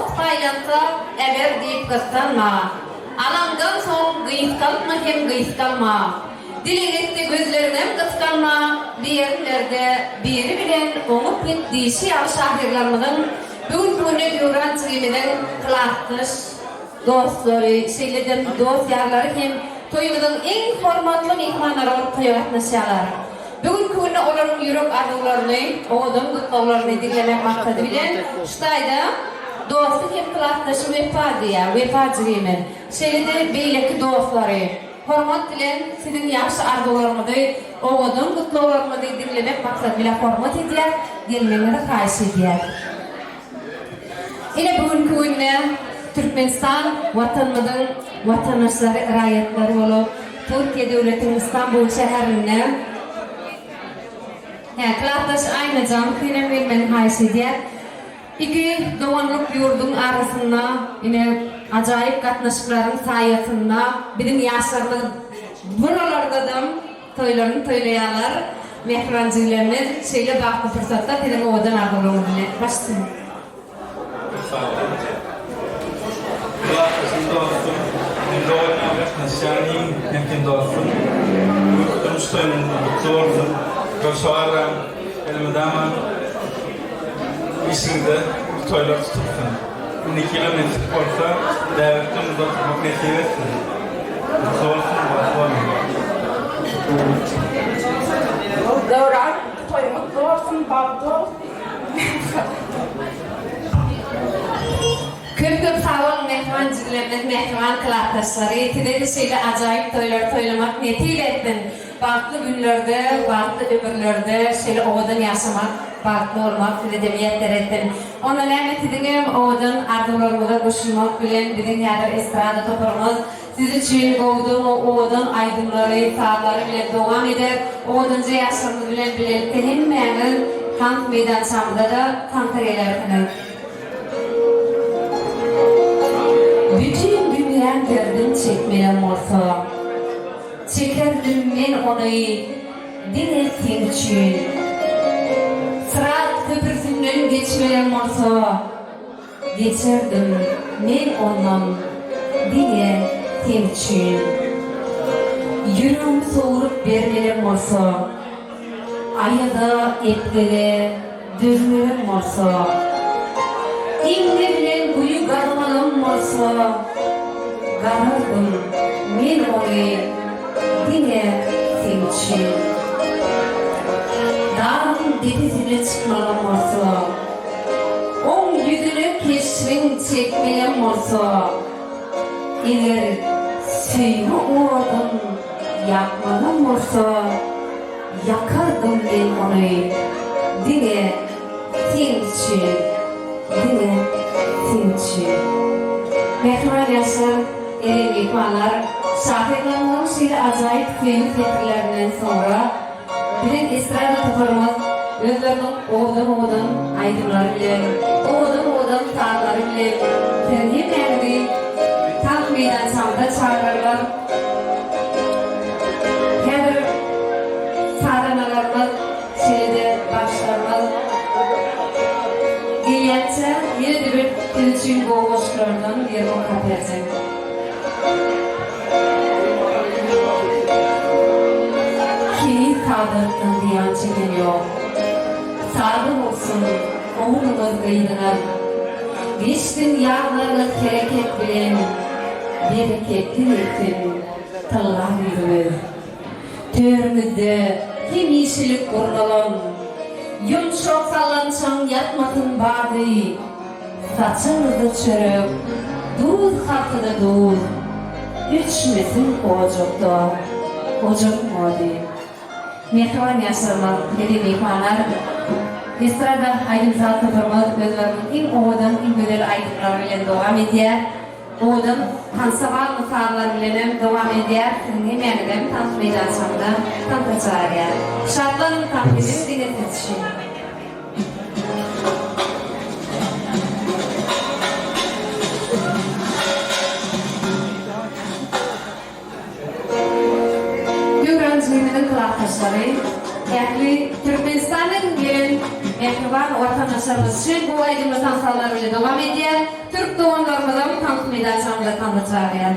Dost paýlansa, äber diýip gyssanma. Alaňdan soň gysgaltma hem gysgalma. Dileg etde gözleriňem gysganma, Birin berde, biri bilen oňup git diýşi ýaly şahyrlarymyzyň bu günki günde Döwran jigimiziň klasdaş dostlary, şeýle-de dost-ýarlary hem toýumyzyň iň hormatly myhmanlary bolup toýa gatnaşýarlar. Bu günki günde olaryň ýürek arzuwlaryny, owadan gutlaglaryny diňlemek maksady bilen şu taýda dosty hem klasdaşy Wepa diýýär, Wepa jigimiz, şeýle-de beýleki dostlary hormat bilen siziň ýagşy arzuwlaryňyzy, owadan gutlaglaryňyzy diňlemek maksady bilen hormat edýär, gelmegiňizi haýyş edýär. Ine bu günki günde Türkmenistan Watanymyzyň watandaşlary, raýatlary bolup, Türkiýe döwletiniň Istanbul şäherinde Hä, klasdaş Aýnajan senem gelmegiňi haýyş edýär. Iki doganlyk ýurduň arasynda ine ajaýyp gatnaşyklaryň saýasynda biziň ýaşlarymyz buralardadam Toýlaryny toýlaýarlar mähriban jigilerimiz şeýle bagtly pursatda siziň owadan arzuwlaryňyz bilen baş üstüne. Sag boluň. Klasdaşym dostum, hem doganýa gatnaşýan iň ýakyn dostum. Bu durmuş toýuňyz gutly bolsun. Görşe barýan elmydama işiňizde uly toýlar tutulsyn. Indiki ýylam nesip bolsa bäbek öňünde oturmak nesip etsin. Gutly bolsun, bagtly boluň. Döwran toýuň gutly bolsun, bagtly bol. Köp köp sag boluň mähriban jigilerimiz, mähriban klasdaşlary, sizede şeýle ajaýyp toýlary toýlamak nesip etsin. Bagtly günlerde, bagtly ömürlerde şeýle owadan ýaşamak, bagtly bolmak size-de miýesser etsin. Onda näme siziňem owadan arzuwlaryňyza goşulmak bilen biziň häzir estrada toparymyz siz üçin gowudan owadan aýdymlary, sazlary bilen dowam eder. Owadanja ýaşlarymyz bilen bilelikde hemmäňiz tans meýdançamyzda-da tansa gelersiňiz. Bütin dünýäň derdin çekmelem bolsa. Çekerdim men ony diňe seň üçin. Syrat köprüsinden geçmelem bolsa, geçerdim men ondan diňe seň üçin. Ýüregimi sowrup bermelem bolsa, aýaza, epgege dözmelem bolsa, iňňe bilen guýy gazmalam bolsa, gazardym men ony diňe seň üçin. Dagyň depesine çykmalam bolsa, oň ýüzüne keşbiň çekmelem bolsa, eger söýgi odun ýakmalam bolsa, Ýakardym men ony diňe seň üçin, diňe seň üçin. Mähriban ýaşlar, eziz myhmanlar, şahyrlarymyzyň şeýle ajaýyp söýgi setirlerinden soňra biziň estrada toparymyz özleriniň owadan-owadan aýdymlary bilen, owadan-owadan sazlary bilen siziň hemmäňizi tans meýdançamyza çagyrarlar. Häzir sazandalarymyz, şeýle-de bagşylarymyz gelýänçä ýene-de bir siz üçin gowy goşgulardan birini okap berjek. Heniz sadalykdan zyýan çeken ýok. Sada bolsun ogluňyz gyzyňyz. Geçsin ýazlaryňyz hereket bilen. Bereketli geçsin tylla güýzüňiz. Törüňizde hemişelik gurnalan ýumşak sallançaň ýatmasyn bady. Saçagyňyzda çörek, duz haltada duz, öçmesin ojakda ojak ody. Mähriban ýaşlarymyz, eziz myhmanlar! Estrada aýdym-saz toparymyz özleriniň iň owadan, iň gözel aýdymlary bilen dowam edýär. Owadan tansa bagly sazlar bilenem dowam edýär. Siziň hemmäňizem tans meýdançamyza tansa çagyrýar. Şatlanyň tans ediň diňe siz üçin. Döwran jigimiziň klasdaşlary, ähli Türkmenistandan gelen. Mähriban watandaşlarymyz üçin bu aýdymly tanslar bilen dowam edýär. Türk doganlarymyzam tans meýdançamyza tansa çagyrýar.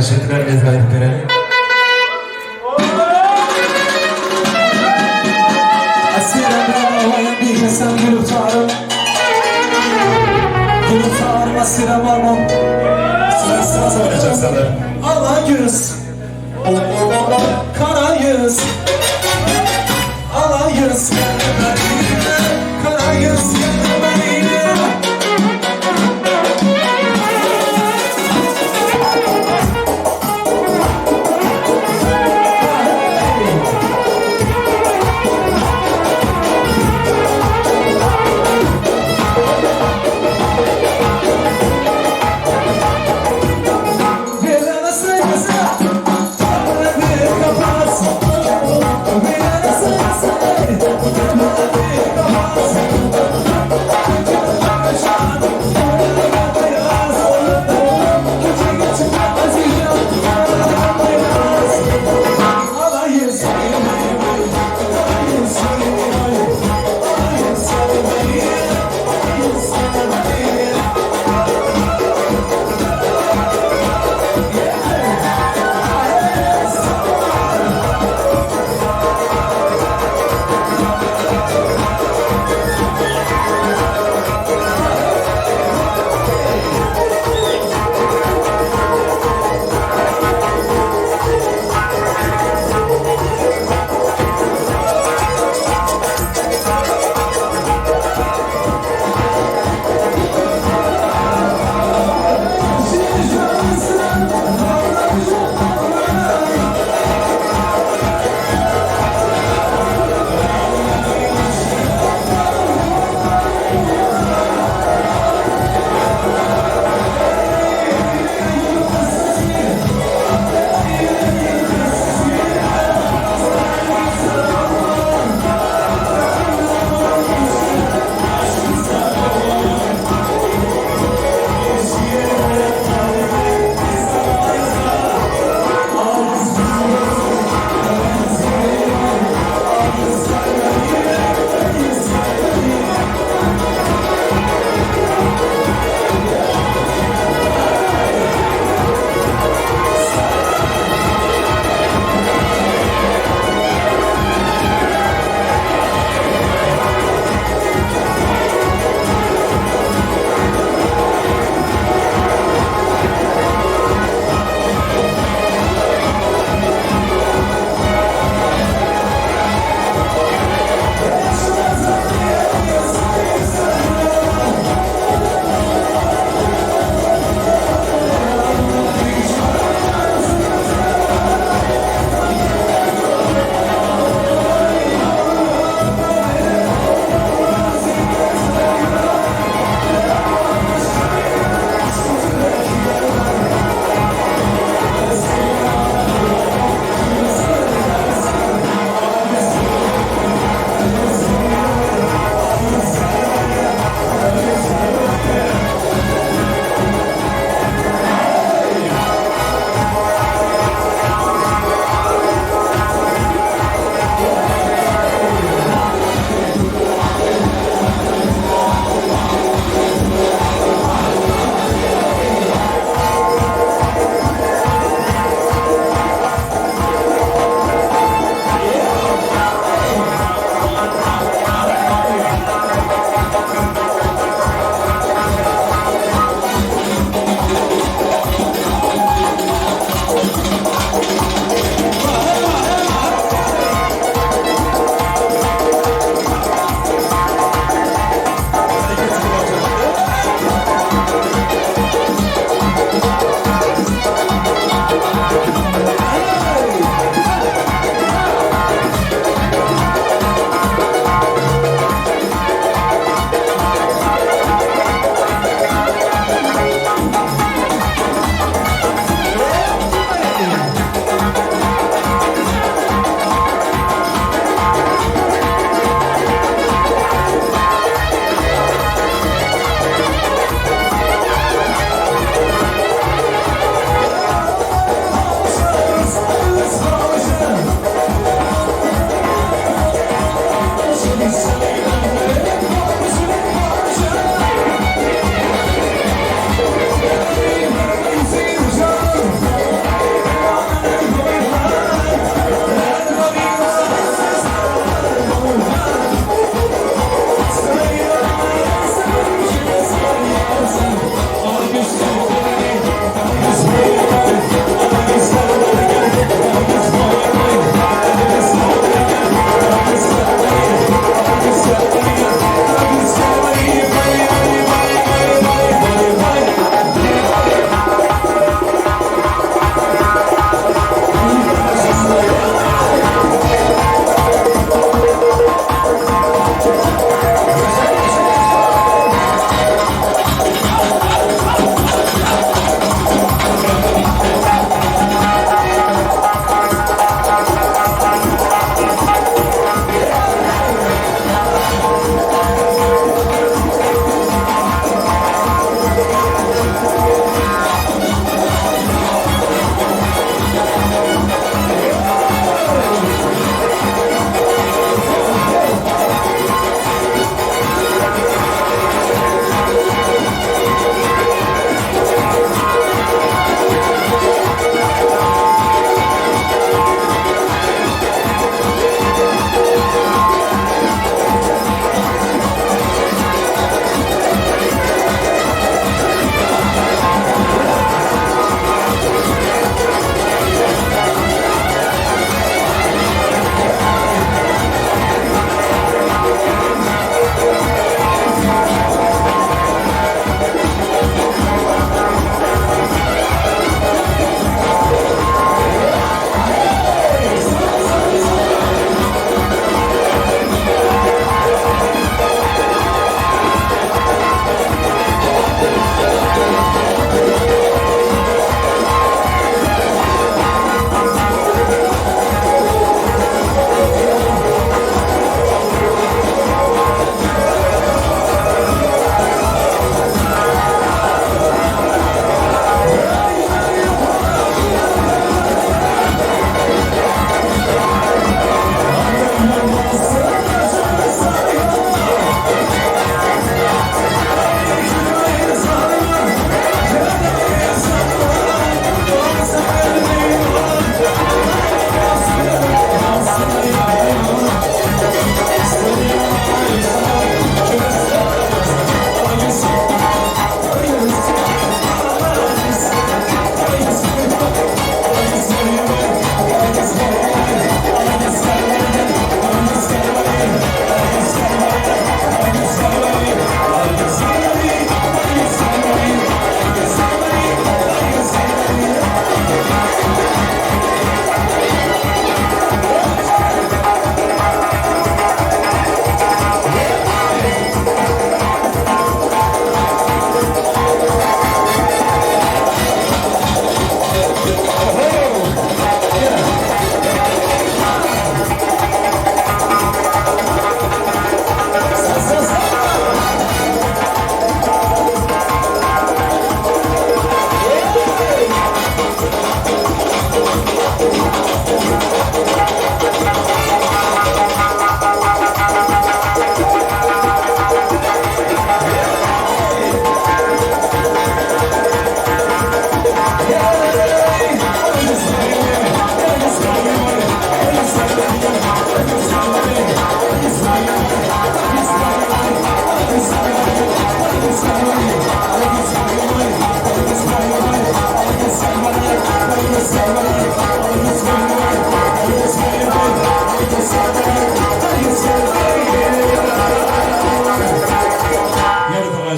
Haýyş edilen lezgi aýdyp bereliň. Asirem bilen diýsem gülüp çarym. Gülüp çarym asirem almam. Sıra sıra oynayacak sanırım. Ala yüz. Kara yüz. Ala yüz. Kara yüz.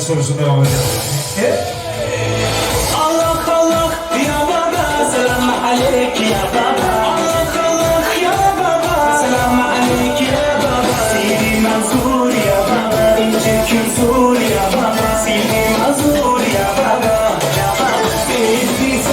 Goşgulyşy dowam edýär. Allah Allah ya baba selam aleyk ya baba Allah Allah ya baba selam aleyk ya baba Sidi Mansur ya baba ince künsur ya baba Sidi Mansur ya baba ya baba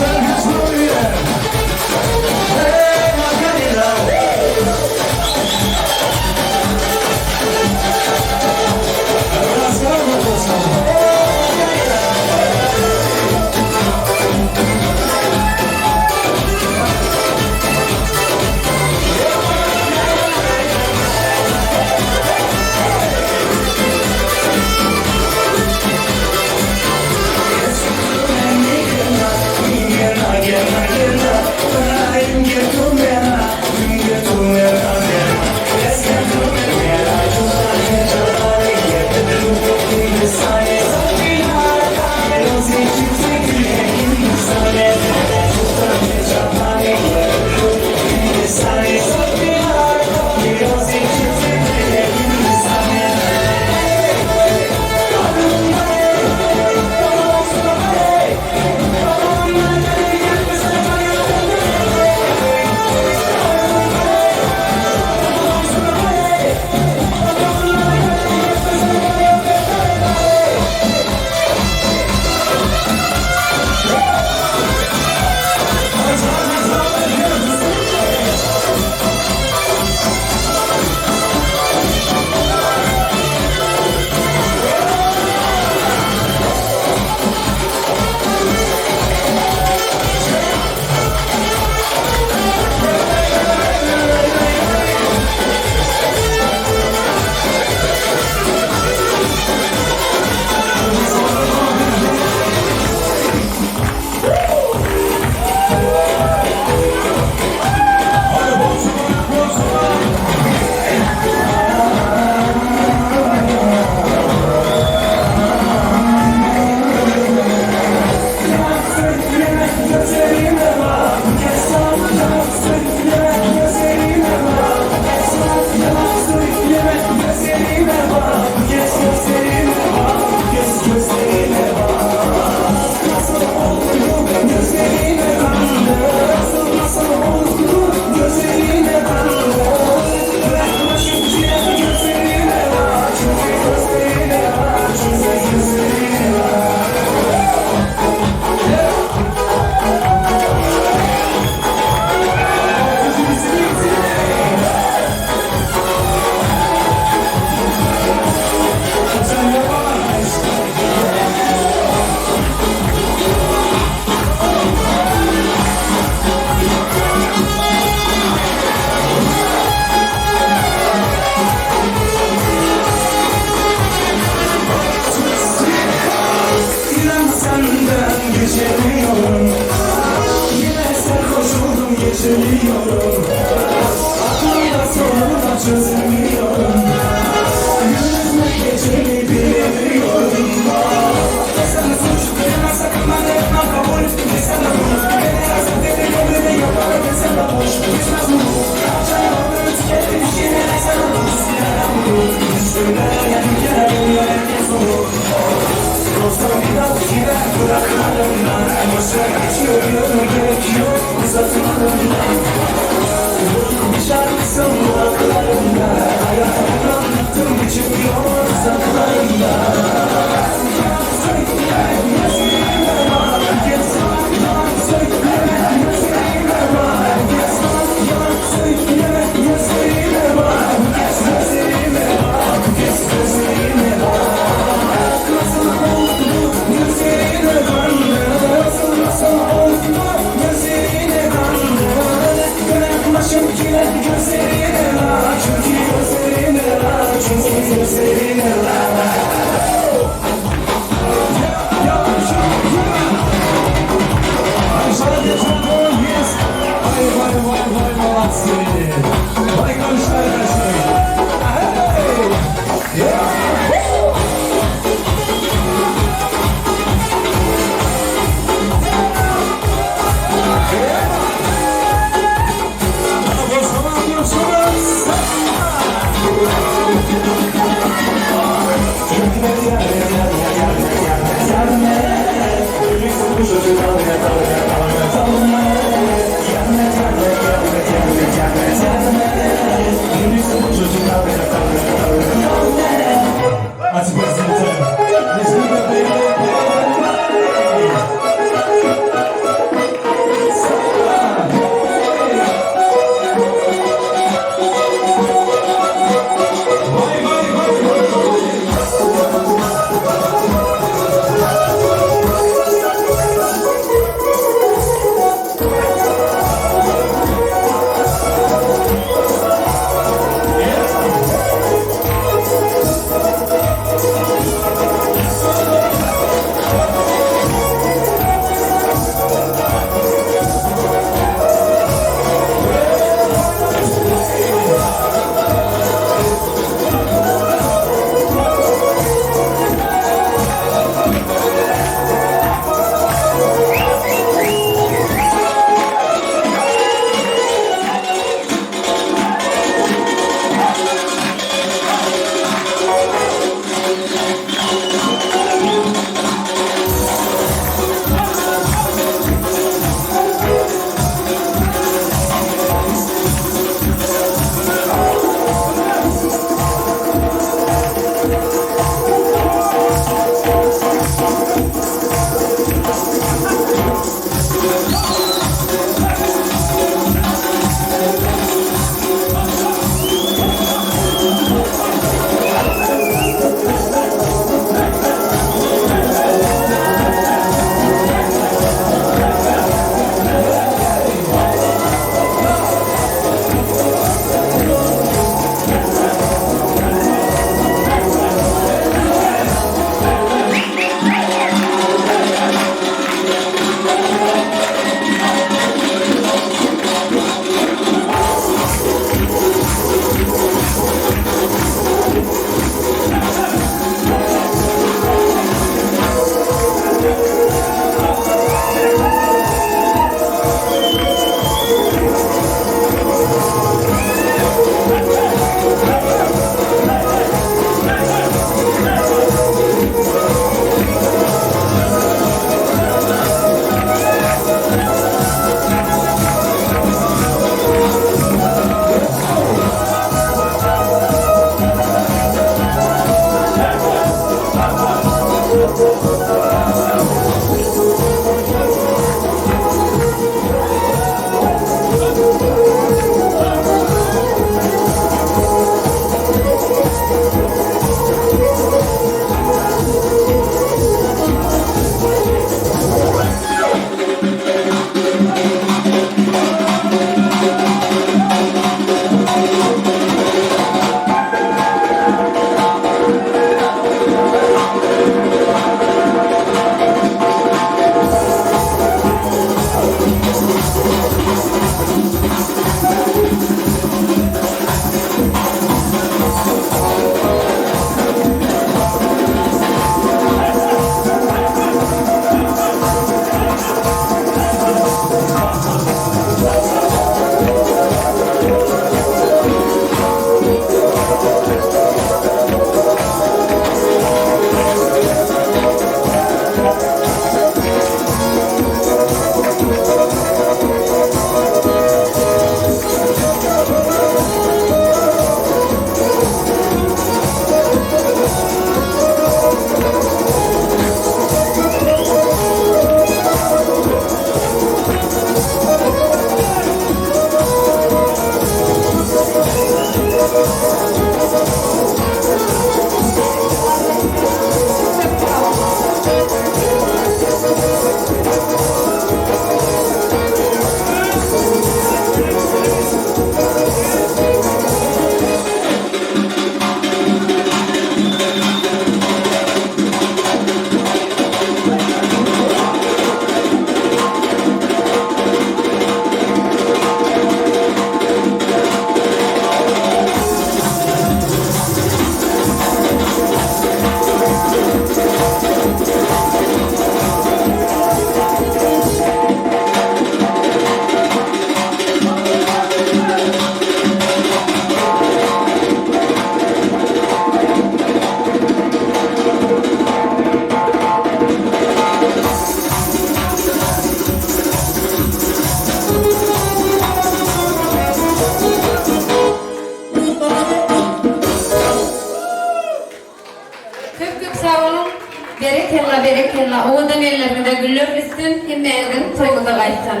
Toýlar bitsin, hemmäňiziň toýuňyza gaýtsyn.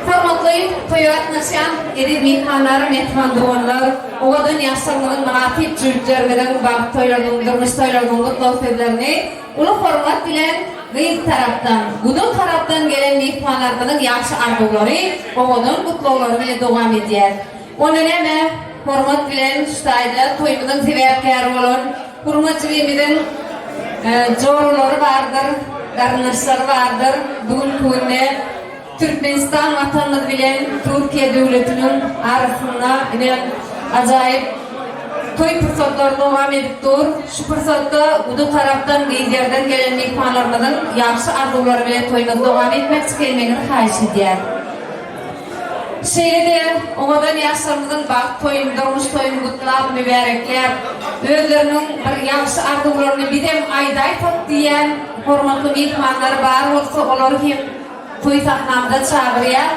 Hormatly toýa gatnaşýan eziz myhmanlar, mähriban doganlar, owadan ýaşlarymyzyň, mynasyp jübütlerimiziň bagt toýlarynyň, durmuş toýlarynyň gutlag sözlerini uly hormat bilen gyz tarapdan, guda tarapdan gelen myhmanlarymyzyň ýagşy arzuwlary, owadan gutlaglary bilen dowam edýär. Onda näme, hormat bilen şu taýda toýumyzyň sebäpkäri bolan Hurma jigimiziň joralary bardyr, garyndaşlary bardyr. Bu günki günde Türkmenistan Watanymyz bilen Türkiýe döwletiniň arasynda ine ajaýyp toý pursatlary dowam edip dur. Şu pursatda guda tarapdan, gyz ýerden gelen myhmanlarymyzyň ýagşy arzuwlary bilen toýumyzy dowam etmekçi gelmegiňizi haýyş edýäris. Şeýle-de owadan ýaşlarymyzyň bagt toýuny, durmuş toýuny gutlap, mübärekläp, özleriniň bir ýagşy arzuwlaryny bizem aýdaýsak diýýän hormatly myhmanlar bar bolsa, olary hem toý sahnamyza çagyrýas,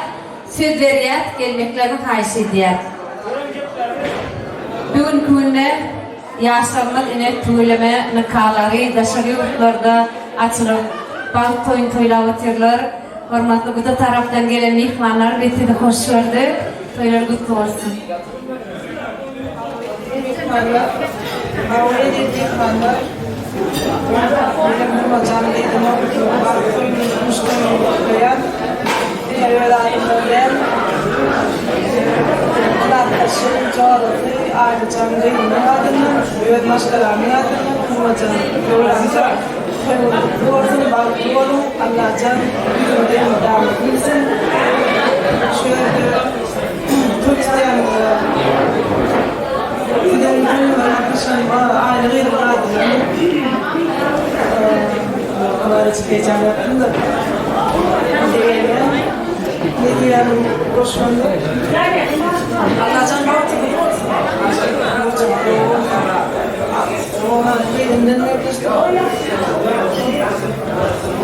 söz berýäs, gelmeklerini haýyş edýäs. Bu günki günde ýaşlarymyz ine tüweleme nikalary daşary ýurtlarda açylyp, bagt toýuny toýlap otyrlar. Hormatly guda tarapdan gelen myhmanlar biz sizi hoş gördük. Toýlar gutly bolsun. Myhmanlar, hawa eziz myhmanlar. Menem Hurmajan gyzynyň bagt toýuny, durmuş toýuny gutlaýan. Diňe öz adymdan däl, klasdaşym, jorasy Aýlyjan gyzynyň adyndan, öz maşgalamyň adyndan Hurmajan Döwranjan Toýuňyz gutly bolsun, bagtly boluň, Allajan ýüzüňize elmydama gülsün. Şu ýerde toý tutýanyňyza siziň toýuňyza gatnaşanyma aýly gyzyň adyndan Olarajyk heýjan ýapdym-da. Begenýän. Ne diýýänim goşmandyr. Allajan bagtyňyz bolsun.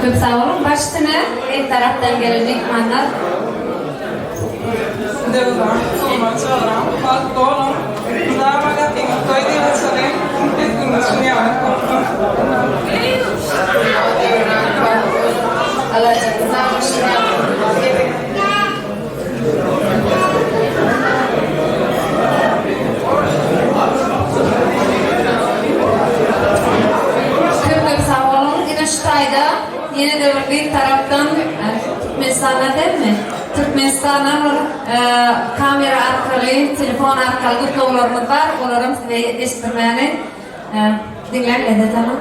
Köp sag boluň baş üstüne gyz tarapdan gelen myhmanlar. Döwran, Hurma joram, bagtly boluň. Mydama gapyňyz toý diýip açalyň. Her günüňiz şuny ýaly bolsun. Allajan mydama şuny ýaly bolsun. Köp köp sag boluň. Ine şu taýda ýene-de bir gyz tarapdan Türkmenistandan dälmi? Türkmenistandan bir kamera arkaly, telefon arkaly gutlaglarymyz bar. Olaram size eşitdirmäni diňläň lezzet alyň.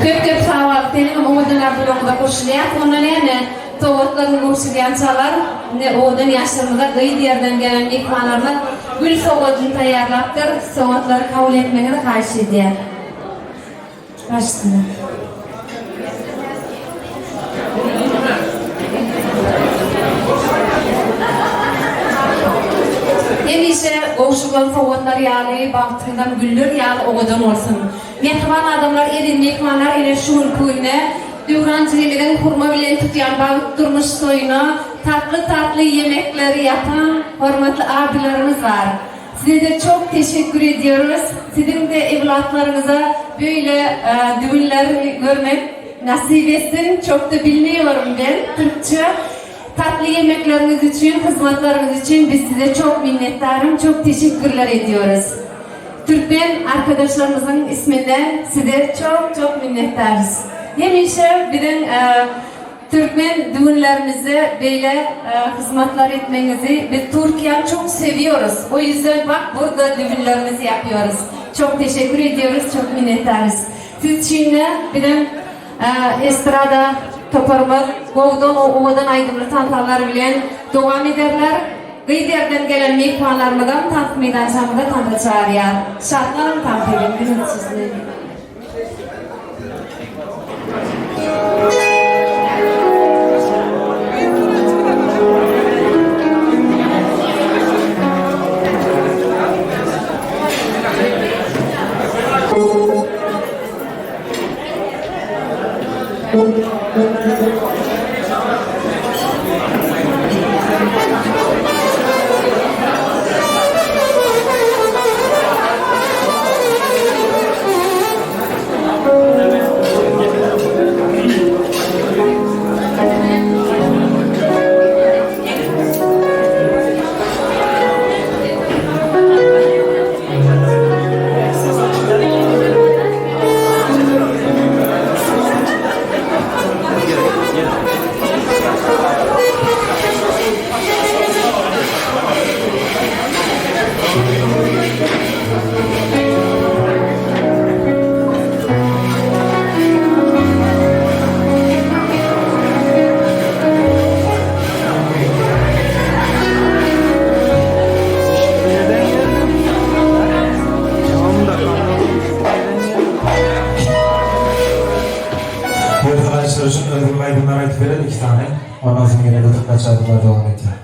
Köp köp sag bol seniňem owadan arzuwlaryňyza goşulýas onda näme sowgatlaryňy gowşurýançalar indi owadan ýaşlarymyza gyz ýerden gelen myhmanlarymyz gül sowgadyny taýýarlapdyr sowgatlary kabul etmegiňizi haýyş edýän. Baş üstüne. Hemişe gowşurylan sowgatlar ýaly bagtyňyzam güller ýaly owadan bolsun. Mähriban adamlar eziz myhmanlar ine şu günki günde Döwran jigimiziň hurma bilen tutýan bagt durmuş toýuna tatly tatly ýemekleri ýapan hormatly abylarymyz bar. Size-de çok teşekkür ediyoruz. Siziň-de evlatlaryňyza böyle düwünler görmek nasip etsin. Çok da bilmiyorum ben türkçe. Tatly ýemekleriňiz üçin, hyzmatlaryňyz üçin biz size çok minnetdarym, çok teşekkürler ediyoruz. Türkmen arkadaşlarymyzyň isminden size çok çok minnetdarys. Hemişe biziň Türkmen düwünlerimizde beýle hyzmatlar etmeňizi biz Türkiýäni çok sewiyoruz. O ýüzden bak burda düwünlerimizi ýapýoruz. Çok teşekkür ediyoruz, çok minnetdarys. Siz üçin-de biziň estrada toparymyz gowudan owadan aýdymly tansalar bilen dowam ederler. Gyz ýerden gelen myhmanlarymyzam tans meýdançamyza tansa çagyrýar. Şatlanyň tans ediň diňe sizni. Ýerde gaýçylar üçin özgün aýdymlar aýdyp berer iki sany. Ondan soň ýene gyzyklanç aýdymlar dowam edýär.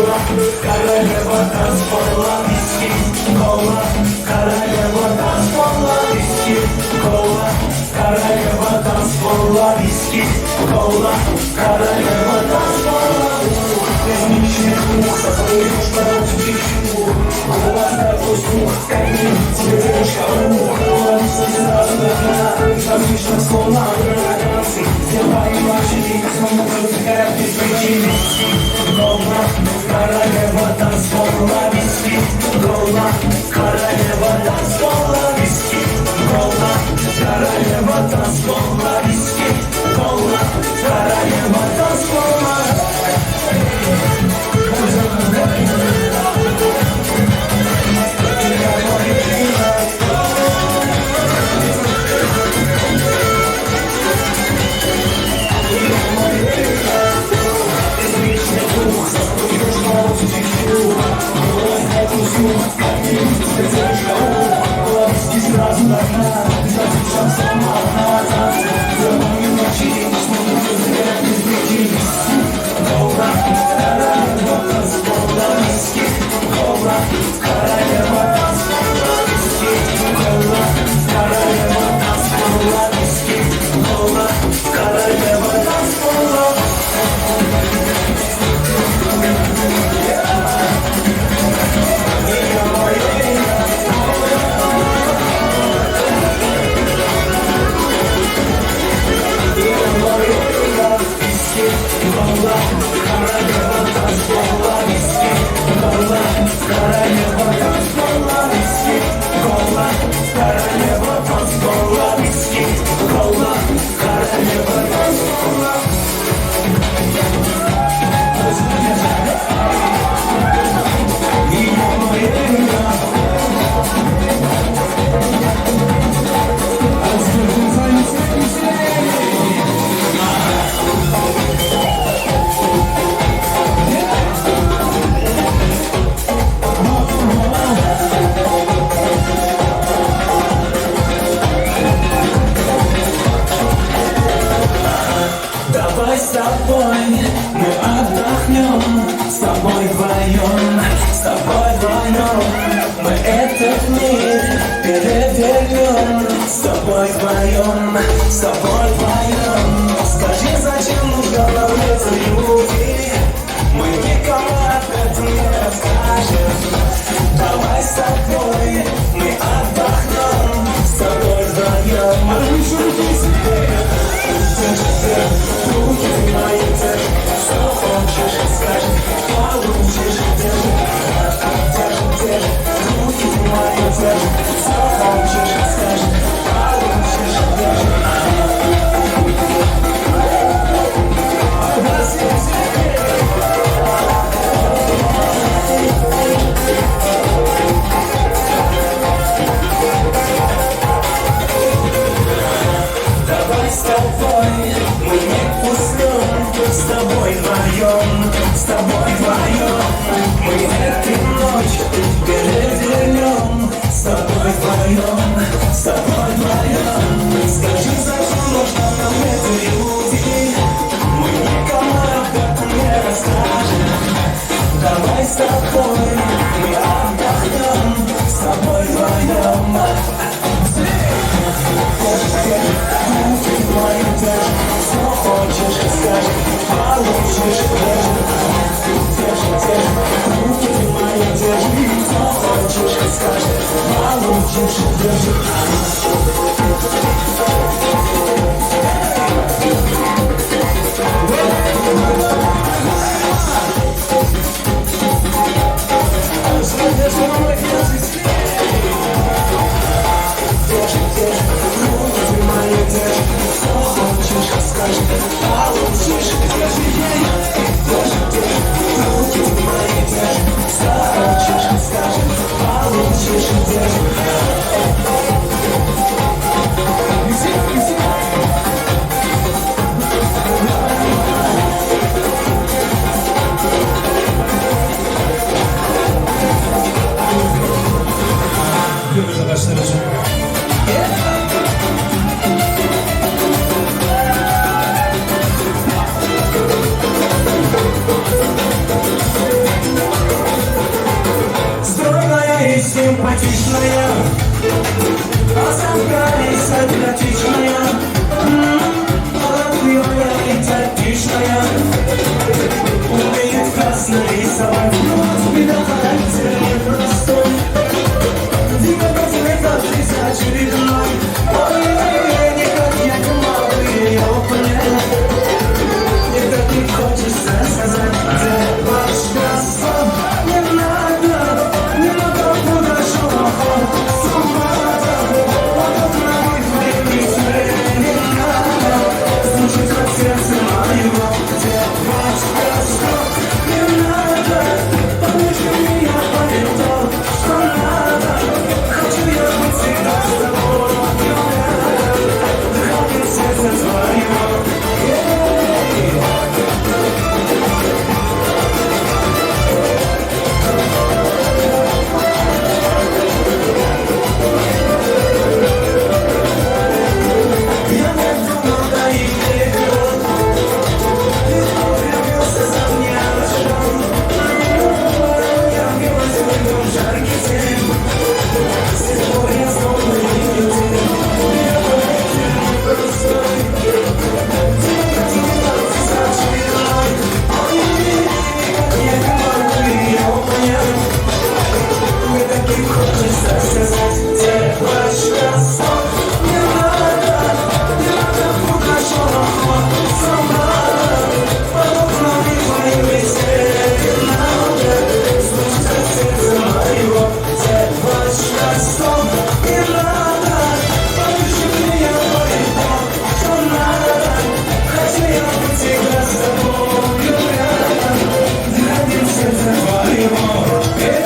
Kola, королева танцпола, виски, кола, королева танцпола, виски, кола, королева танцпола, виски, кола, королева танцпола. Давай с тобой мы отдохнем, с тобой вдвоем, с тобой вдвоем. Мы этот мир перевернем, с тобой вдвоем, с тобой вдвоем. Скажи, зачем нужна нам эти люди? Мы никому об этом не расскажем. Давай с тобой мы отдохнем, с тобой вдвоем. Руки мои держи, что хочешь, скажи, получишь, держи, держи, держи, руки мои держи, что хочешь, скажи, получишь, держи. Давай с тобой мы не уснем, с тобой вдвоем, с тобой вдвоем. Мы эту ночь перевернем, с тобой вдвоем, с тобой вдвоем. Скажи, зачем нужна нам эти люди? Мы никому об этом не расскажем. Давай с тобой мы отдохнем, с тобой вдвоем. Что хочешь, скажи, получишь, держи, держи, держи, руки мои держи, что хочешь, скажи, получишь, держи. Держи, держи, руки мои держи, что хочешь, скажи, получишь, держи, держи, держи, руки мои держи, что хочешь, скажи, получишь, держи. Симпатичная, Красавица симпатичная, Талантливая и тактичная, Умеет красно рисовать, но у тебя характер непростой. Дико разрезавшийся очередной, Ой, никак я не могу ее понять. Мне так не хочется сказать, девочка, стоп, не надо, не надо подошел, с ума Звучит от сердца моего, девочка, стоп, не надо, поближе меня палито, что надо, хочу я быть всегда с тобой, дыхание сердца твоего. Я не думал, да и не играл. Ты влюбился за меня, Я билась в этом жаркий день. С тех пор я снова ее день. Я характер непростой. Я не могу ее понять. Мне так и хочется сказать, девочка, стоп, не надо, не надо Пугачева, сама, подобно твоей не надо, звучит от сердца моего, девочка, стоп, не надо, поближе меня палито, что надо, хочу я быть всегда с тобою рядом, дыханием сердца твоего. Эй!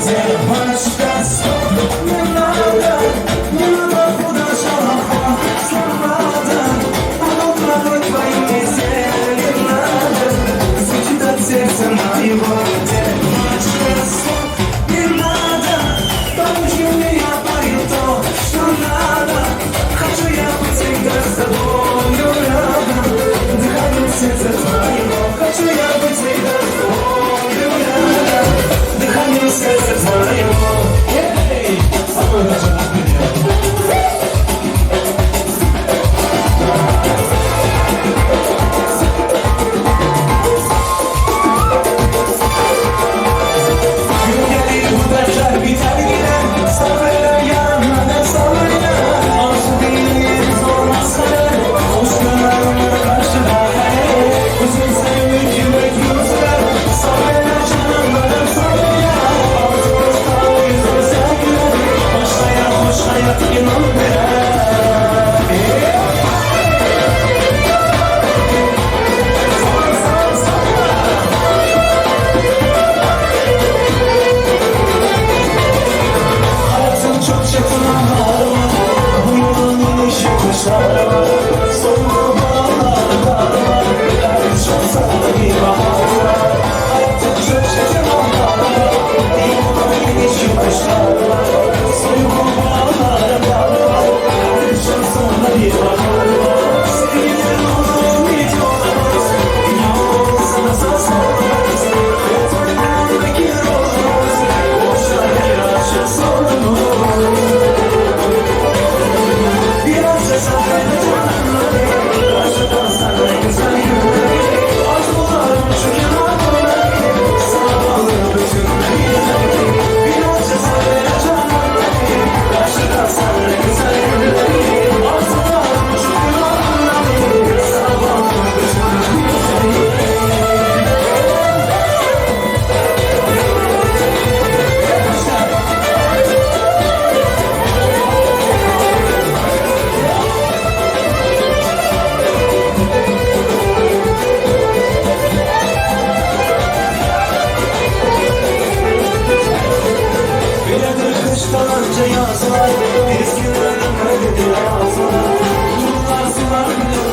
Девочка, стоп, не надо, не надо Пугачева, сломада, подобно твоим не надо, звучит от сердца моего. Девочка, стоп, не надо, поучи меня парень то, что надо, хочу я быть всегда с тобою рядом, дыханием сердца твоего, хочу я быть всегда с тобою рядом, дыханием сердца твоего. Эй! Самое начало. Gün gelir bu dertler biter gider. Sabırla yanına sabırla. Arzu değil zormaz kader. Osmanlılara karşı da hey. Uzun sevmek yürek yüzler. Sabırla canım sabırla. Arzu yüzü sevgiler. Başlayan hoş hayat inan verer. Hayatın çok çetin anları var. Bu yolun inişi kuşları var. Sonunda bağlar var. Her şansında bir bahar var. Hayatın çok çetin anları var. Bu yolun inişi kuşları var. Sonunda bağlar var. Her şansında bir bahar var. Sevgilerin olduğu hiç olamaz. Dünya olsa da olmaz. Yeterli bekir olmaz. Boşa bir aşk sorunu. Biraz cesaret Karşıdan sana güzel günleri Arzularım çünkü anıları Sana bağlı bütün geceleri Biraz cesaret Karşıdan sana güzel günleri Arzularım çünkü anıları Sana bağlı bütün geceleri. Biledir kıştan önce yazlar, eskilerin kaydediyor ağzına. Yıllar sular bile.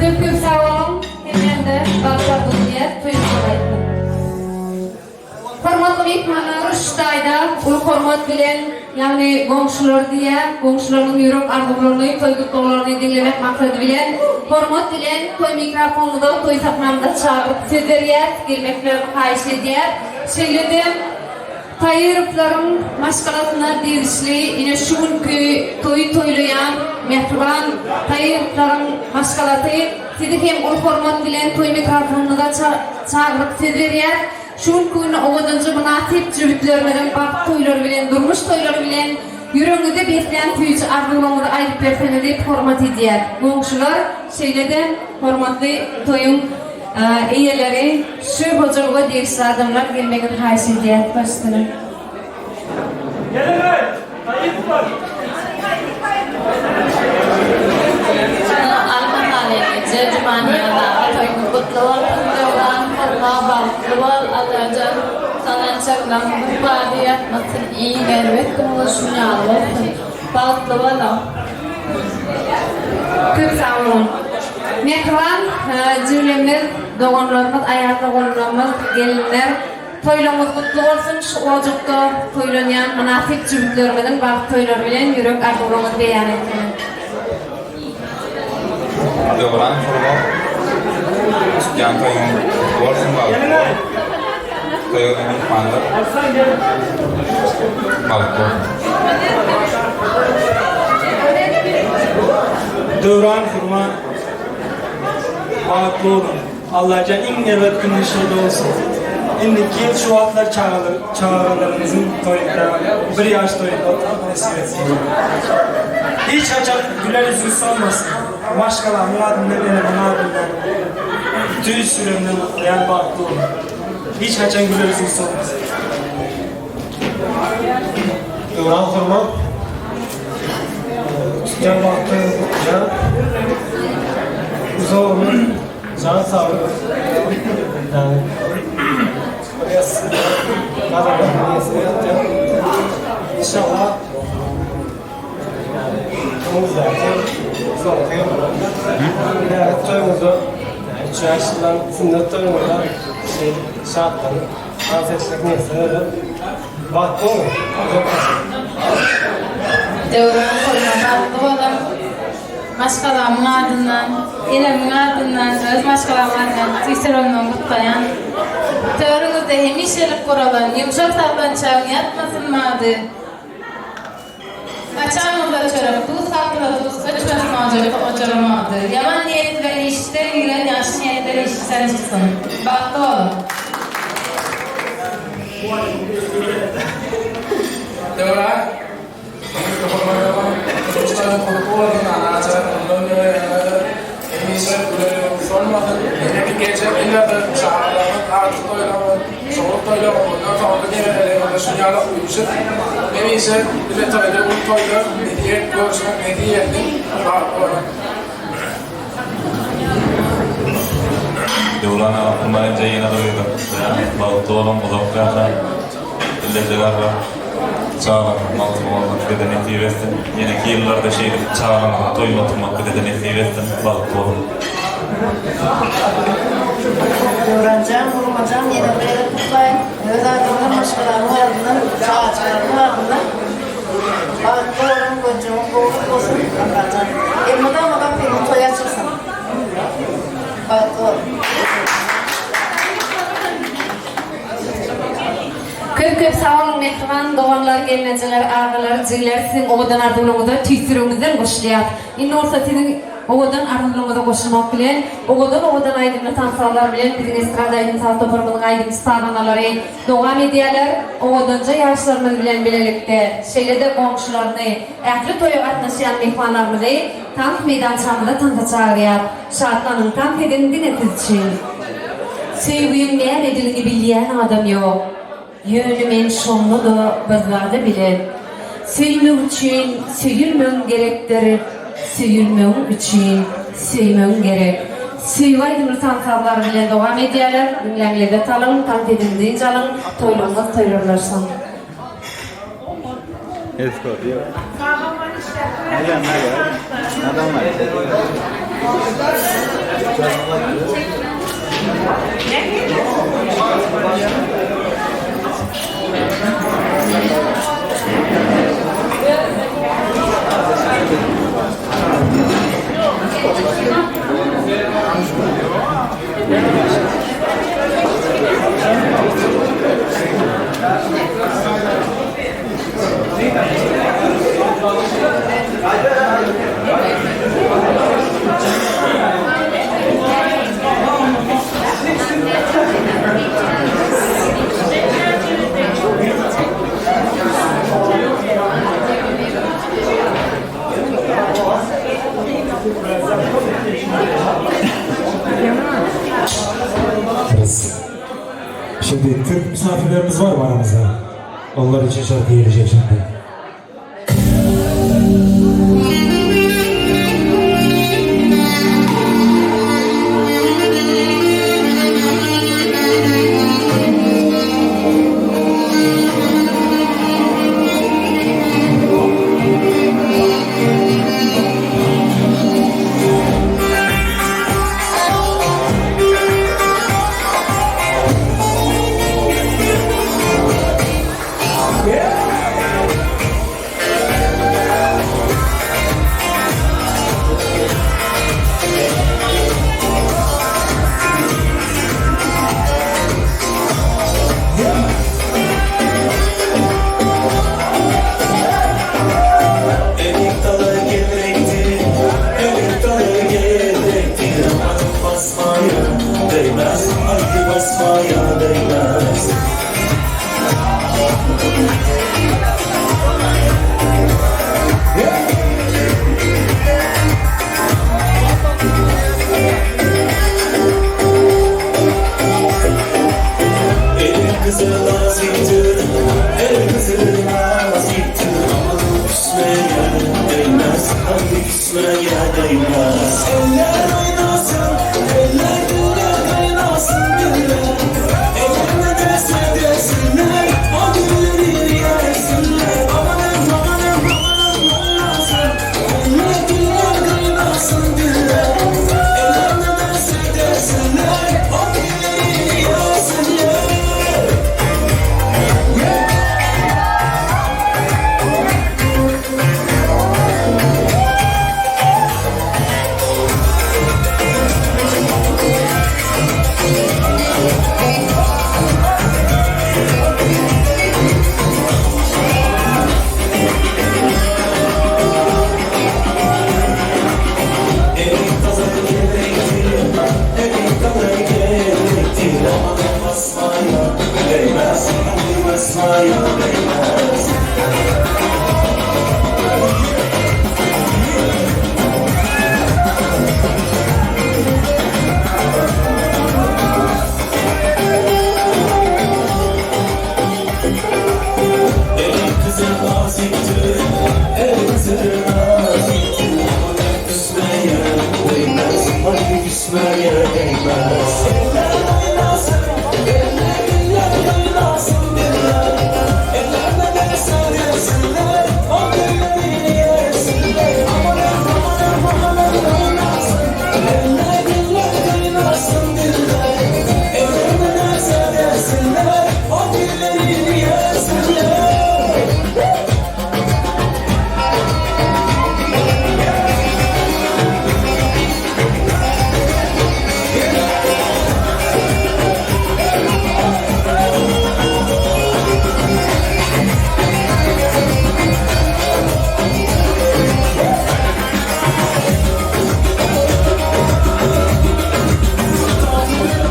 Köp köp sag boluň hemmäňize bagt arzuw edýäs toýuňyz golaýsyn. Hormatly myhmanlar şu taýda uly hormat bilen ýagny goňşular diýýär goňşularynyň ýürek arzuwlaryny toý gutlaglaryny diňlemek maksady bilen hormat bilen toý mikrofonymyza toý sahnamyza çagyryp söz berýäs gelmeklerini haýyş edýäs şeýle-de Taýyrowlaryň maşgalasyna degişli ine şu günki toýy toýlaýan mähriban Taýyrowlaryň maşgalasy sizi hem uly hormat bilen toý mikrofonyňyza çagyryp söz berýär. Şu günki günde owadanja mynasyp jübütlerimiziň bagt toýlary bilen durmuş toýlary bilen ýüregiňizde beslän süýji arzuwlaryňyzy aýdyp berseňiz diýip hormat edýär. Goňşular şeýle-de hormatly toýuň Eýeleri şu hojalyga degişli adamlar gelmegini haýyş edýäs baş üstüne. Almahaly eje Jumanyýaz aga toýuňyz gutly bolsun Döwran hurma bagtly bol Allajan saňa çaklaň bir bady ýatmasyn iň erbet günüňiz şun ýaly bolsun bagtly boluň. Köp sag boluň. Mähriban jiglerimiz, doganlarymyz, aýal doganlarymyz, gelinler, toýlaryňyz gutly bolsun, şu ojakda toýlanýan mynasyp jübütlerimiziň bagt toýlary bilen ýürek arzuwlaryňyzy beýan etseňiz. Döwran hurma tutýan toýuň gutly bolsun bagtly bol. Toýa gelen myhmanlar bagtly bolsun. Döwran hurma. Bagtly boluň. Allajan iň erbet günde şeýle bolsun. Indiki ýyl şu wagtlar çagalaryňyzyň toýunda bir ýaş toýunda oturmak nesip etsin. Hiç haçan güler ýüzüňiz solmasyn. Maşgalamyň adyndan enemiň adyndan tüýs ýüregimden gutlaýan bagtly boluň. Hiç haçan güler ýüzüňiz solmasyn. Döwran hormat. Tutýan wagtlaryňyzy gutlaýan. Uzak ömür, jan saglyk. Ýagny bir ýassykda gazanmagyň nesip etsin. Inşallah ýagny öňümizdäki soňky täze toýuňyzda üç ýaş ýyldan sünnet toýuňyzda şeýdip şatlanyp Dans etmek nesip eder. Bagtly boluň. Uzak ýaşaň. Döwran hurma bagtly boluň. Maşgalamyň adyndan, enemiň adyndan, öz maşgalamyň adyndan tüýs ýüregimden gutlaýan. Törüňizde hemişelik guralan ýumşak sallançagyň ýatmasyn mady. Gaçanyňda çörek, duz saldyla duz, öçmesin ojakda ojagyň ody. Ýaman niýet bilen işikden giren ýagşy niýetler işikden çyksyn. Bagtly boluň! Döwran, Ýüzli hormat dogan, durmuşda gutly bolsun, Allajan mundan ýöne-de hemişe güler ýüzüň solmasyn, indiki geljek ýyllarda çagalaryňyz agtyk toýlaryňyz, çowluk toýlaryňyz mundan soňky nebereleriňiz şuny ýaly uýuşyp, hemişe bile toýda uly toýlar nesip görüşmek nesip etsin, bagtly boluň. Döwran aga Humaýynja ýene bir gezek gutlaýan. Bagtly boluň, uzak ýaşaň. Illeje garra. Çagalaryňyzyň agtygy bolmak size nesip etsin. Ýeneki ýyllarda şeýdip çagalaryňyzyň toýunda oturmak bize-de nesip etsin. Bagtly boluň. Döwranjan, Gurmajan ýene bir gezek gutlaýyn. Öz adymdan, maşgalamyň adyndan, çagajyklarymyň adyndan bagtly boluň, görjegiňiz gowulyk bolsun, Allajan elmydama gapyňyz toýa açylsyn. Bagtly boluň. Köp köp sag boluň mähriban doganlar gelnejeler agalar jigiler siziň owadan arzuwlaryňyza tüýs ýüregimizden goşulýas. Indi bolsa siziň owadan arzuwlaryňyza goşulmak bilen owadan owadan aýdymly tansazlar bilen biziň estrada aýdym saz toparymyzyň aýdymçy sazandalary dowam edýärler owadanja ýaşlarymyz bilen bilelikde şeýle-de goňşularyny ähli toýa gatnaşýan myhmanlarymyzy tans meýdançamyza tansa çagyrýas. Şatlanyň tans ediň diňe siz üçin. Söýgüň nämedigini bilýän adam ýok. Ýöne men şonda-da bir zady bilen. Söýmek üçin söýülmegiň gerekdir, söýülmegiň üçin söýmegiň gerek. Söýgi aýdymly tans-sazlar bilen dowam edýärler. Diňläň lezzet alyň, tans ediň dynç alyň, toýlaryňyz toýlarlaşsyn. Şimdi Türk misafirlerimiz var mı aramızda? Onlar için şarkı gelecek şimdi. Yeah! değmez Eller oynasın, eller güller kaynasın diller Eller ne derse desinler, o dilleri yersinler Amanın amanın amanın oynasın Eller güller kaynasın diller Eller ne derse desinler, o dilleri yersinler Elin kazanı gerekti, elin kazanı gerekti Aman basmaya değmez, hadi basmaya değmez Elin kızı naziktir, elin kızı naziktir Ona küsmeye değmez, hadi küsmeye değmez Eller oynasın, eller güller kaynasın diller Eller ne derse desinler, o gülleri yersinler Amanın amanın amanın oynasın, eller güller kaynasın diller Eller ne derse desinler, o gülleri yersinler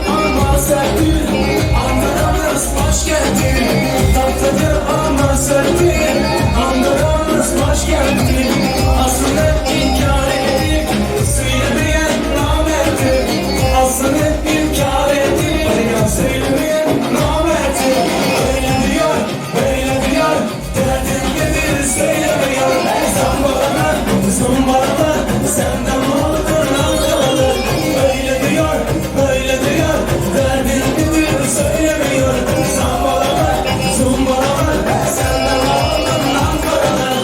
Ama serttir, Ankara'mız başkenti. Tatlıdır ama serttir, Ankara'mız başkenti. Aslını inkar edip söylemeyen namerttir. Aslını inkar edip söylemeyen namerttir. Öyle diyor, böyle diyor, derdin nedir söylemiyor. Zambalama, zumbalama, senden oldun Ankaralı. Öyle diyor, böyle diyor, derdin nedir söylemiyor. Zambalama, zumbalama, senden oldun Ankaralı.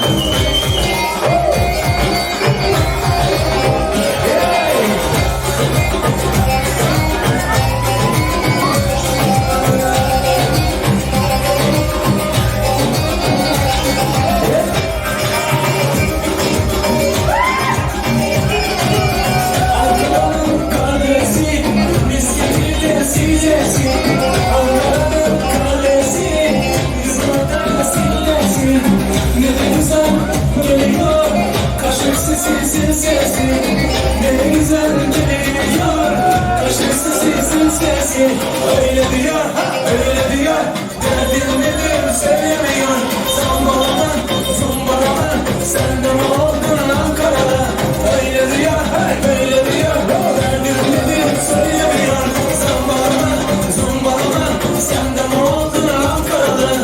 Ankara'nın kalesi, misketidir sizesi. Ankara'nın kalesi, yüzümden sillesi. Ne de güzel geliyor, kaşık sesi sesi. Ne de güzel geliyor, kaşık sesi sesi. Öyle diyor, öyle diyor, derdin nedir söylemiyor. Zambalama, zumbalama, sen de mi oldun Ankara'da? Öyle diyor, böyle diyor, derdin nedir söylemiyor. Zambalama, zumbalama, sen de mi oldun Ankara'da?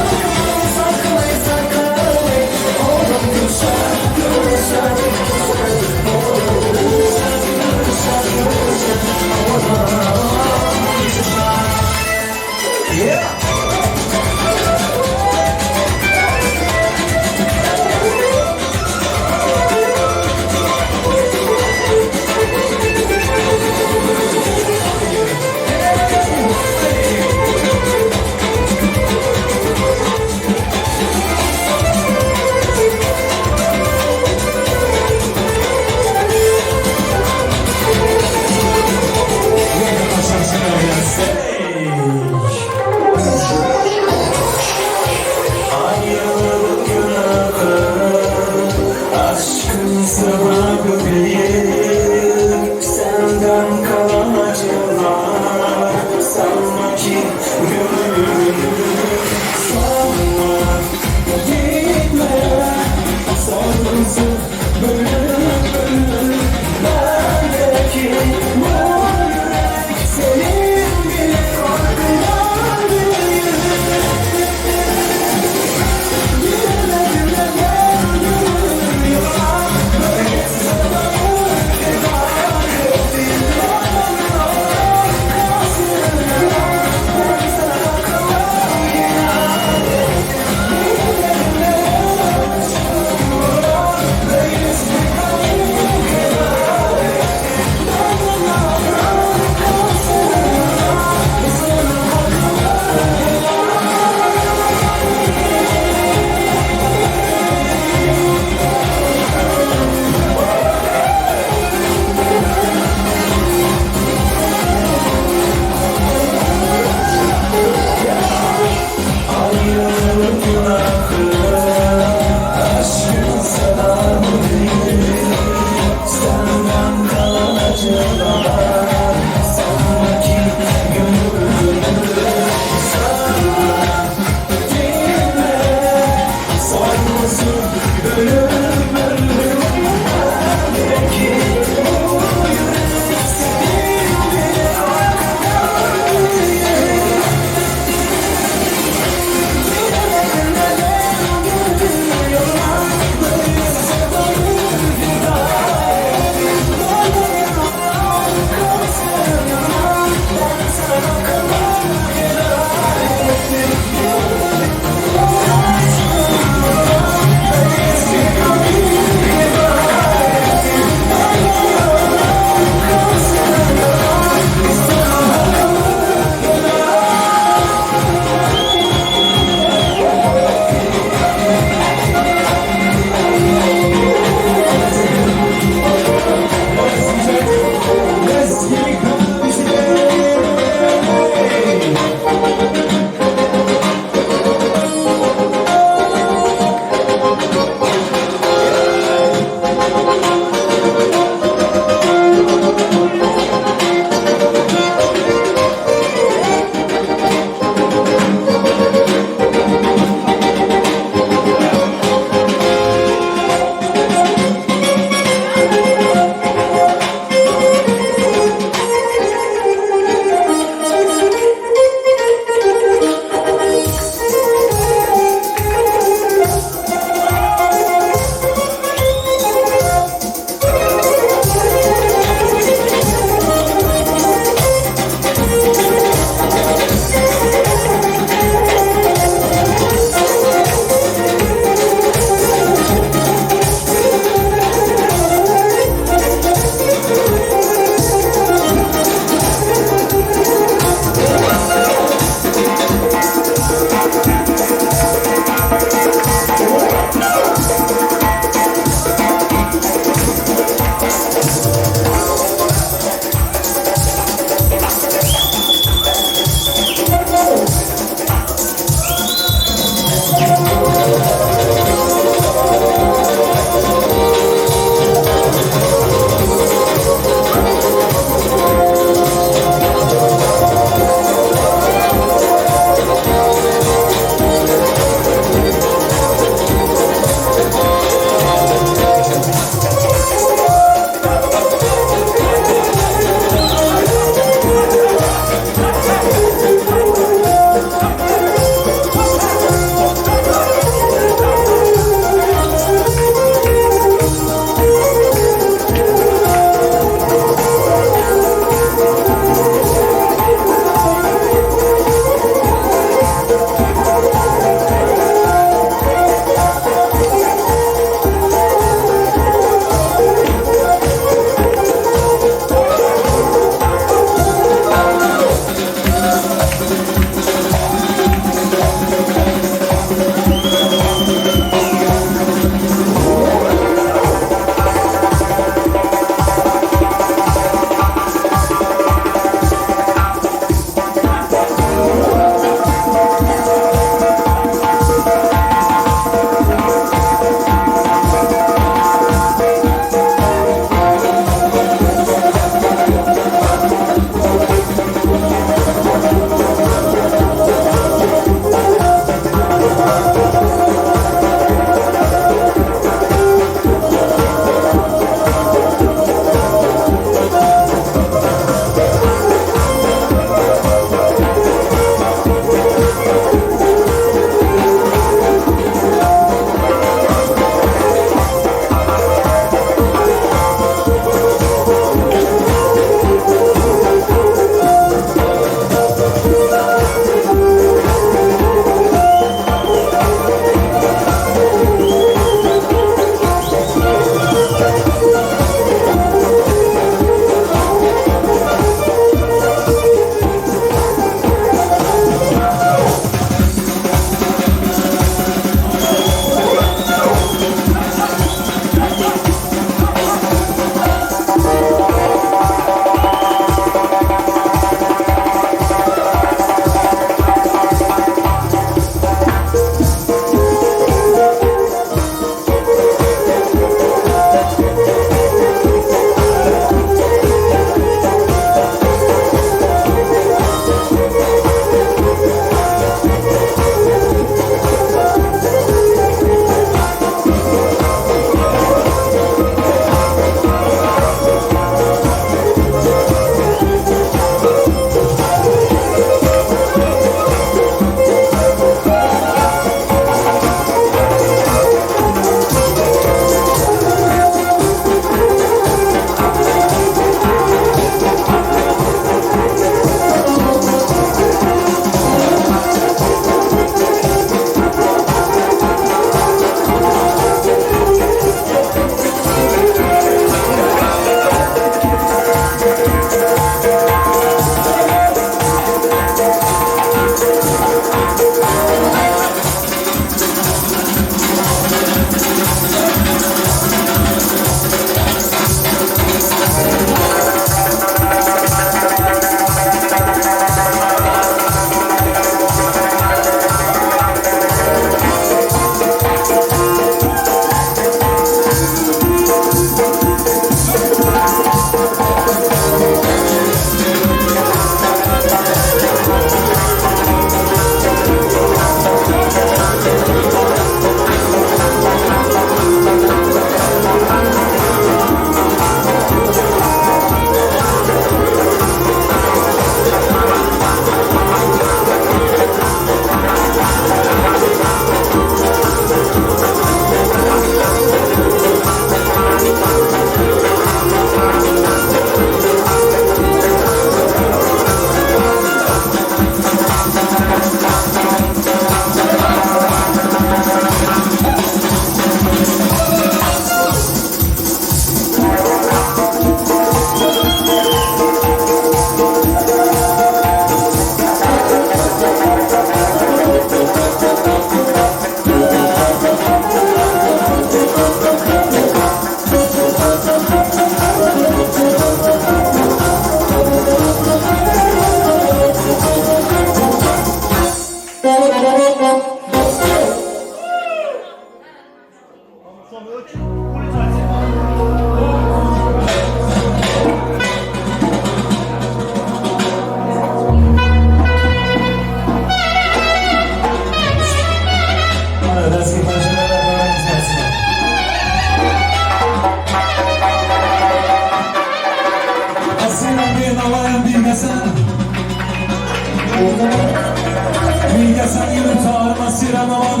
Bilgesen gülüm tarıma siren aman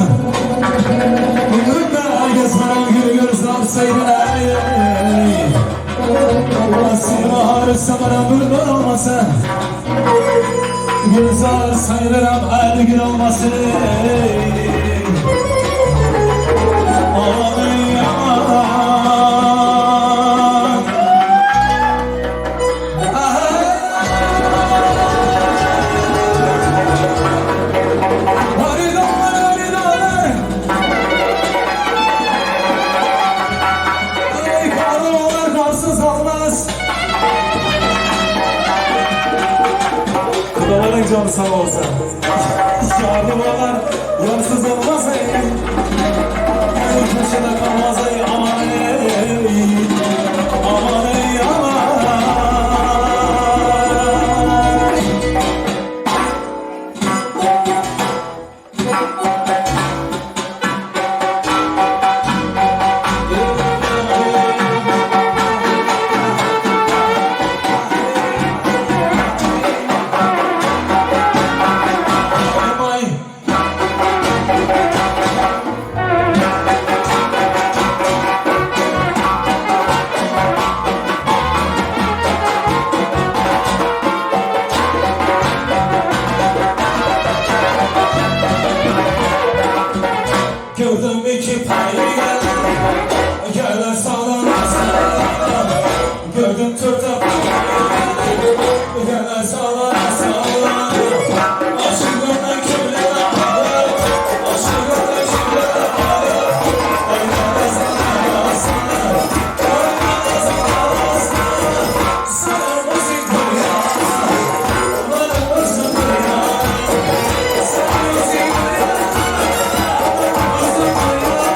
Ömrümde gezmenen gülü gözler seyrine Sirma harısa bana bülbül olması Gülzar sayılırım el gün olması Aman ey aman Haridalar haridalar Ey karlı karsız olmaz Kudaların canı sağ olsun Yarlı olar yarsız olmaz ey Ey köşede kalmaz ey aman ey Aman ey aman Ay. Gördüm iki payı gel Gel sağdan sağdan Gördüm türde Gel sağdan sağdan Aşıkına köle ağlar Aşıkına köle ağlar Oynada sana sana Oynada sana sana Sana müzik dünya Bana müzik dünya Sana müzik dünya Bana müzik dünya.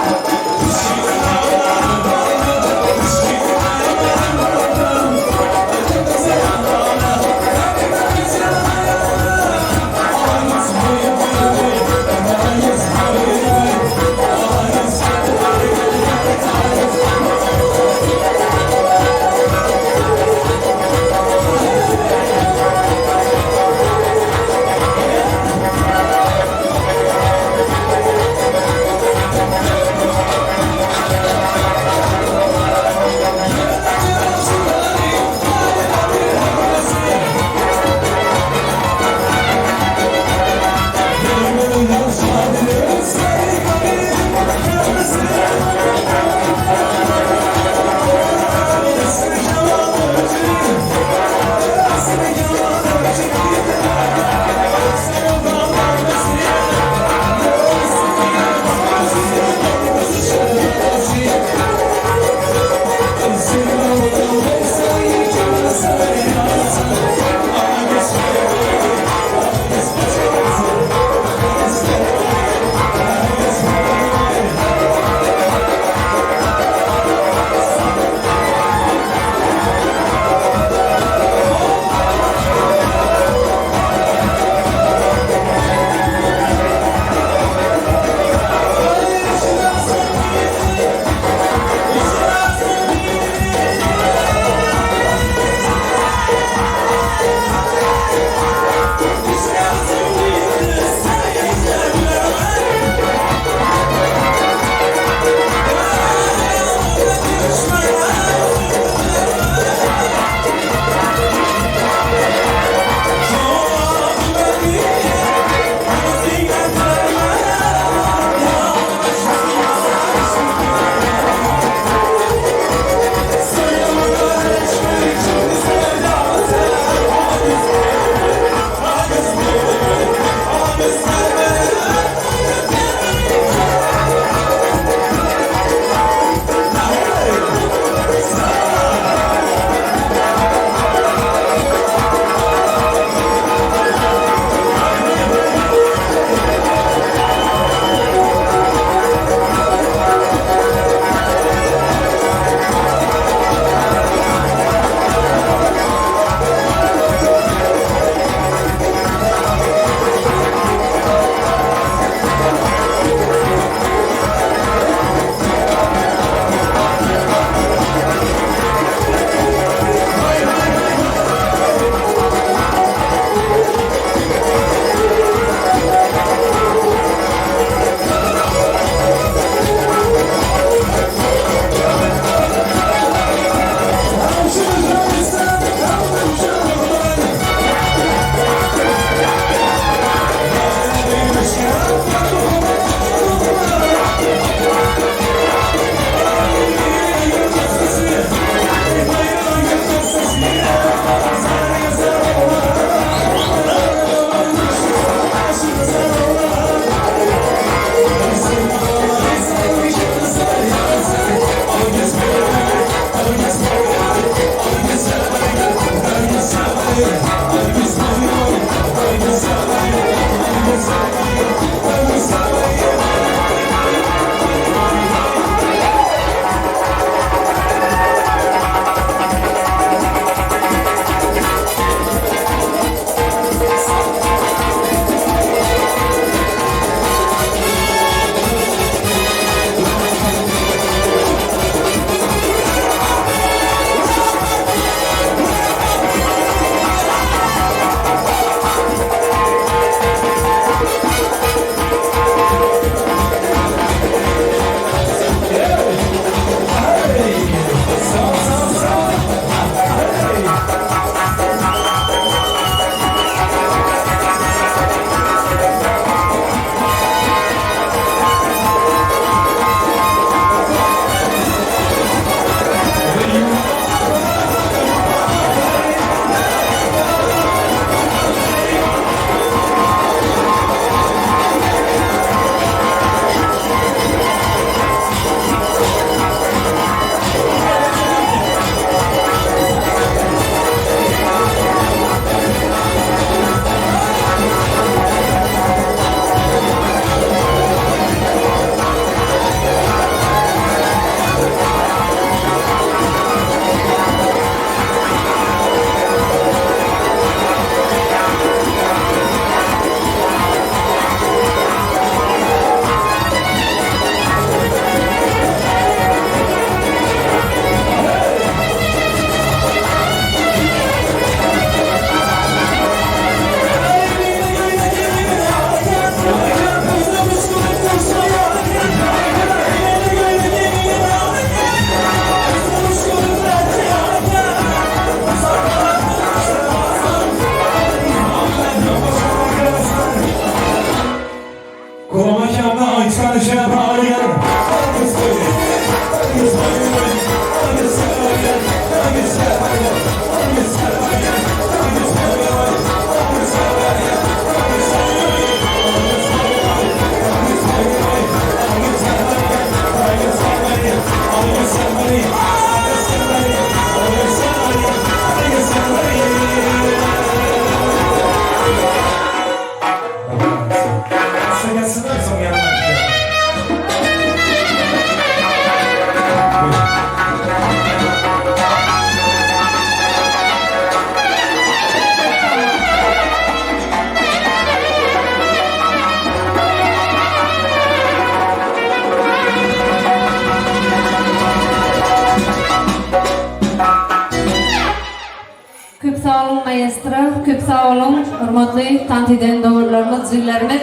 Maestro, köp sag boluň, hormatly tans eden doganlarymyz, jiglerimiz.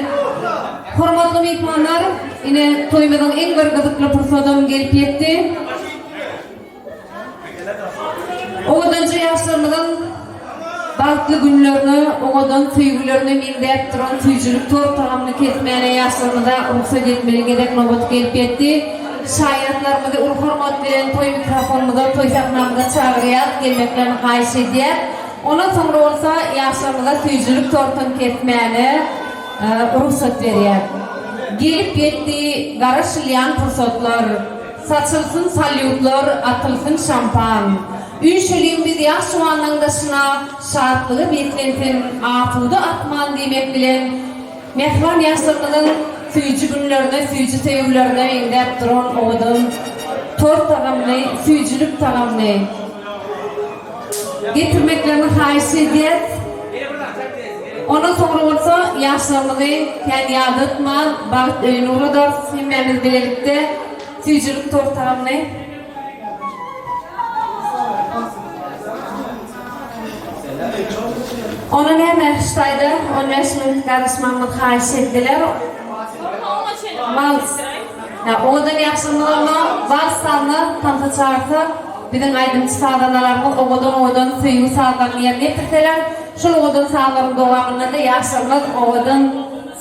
Hormatly myhmanlar, ine toýumyzyň iň bir gyzykly pursadam gelip ýetdi. Owadanja ýaşlarymyzyň bagtly günlerine, owadan söýgülerine meňzäp duran süýjülik tort tagamyny kesmäne ýaşlarymyza rugsat etmeli gezek nobaty gelip ýetdi. Şaýatlarymyzy uly hormat bilen toý mikrofonymyza, toý sahnamyza çagyrýas, gelmeklerini haýyş edýäs. Ondan soňra bolsa ýaşlarymyza süýjülik tortuny kesmäne rugsat berýäs. Gelip ýetdi garaşylýan pursatlar. Saçylsyn salýutlar, atylsyn şampan. Üýşeliň biz ýaş juwanlaň daşyna, Şatlyga beslensin asuda asman diýmek bilen, mähriban ýaşlarymyzyň süýji günlerine, süýji söýgülerine meňzäp duran owadan tort tagamly, süýjülik tagamly getirmeklerini haýyş edýäs. Ondan soňra bolsa ýaşlarymyzy kän ýadatman, bagt öýüne ugradarys hemmämiz bilelikde. Süýjülik tort tagamly. Onda näme ştaýda 15 minut garaşmagymyzy haýyş etdiler. Wals. Hä, owadan ýagşymyz onda wals sazyna tansa çagyrsa, biziň aýdymçy sazandalarymyz owadan-owadan söýgi sazlaryny ýerine ýetirseler, şol owadan sazlaryň dowamynda-da ýaşlarymyz owadan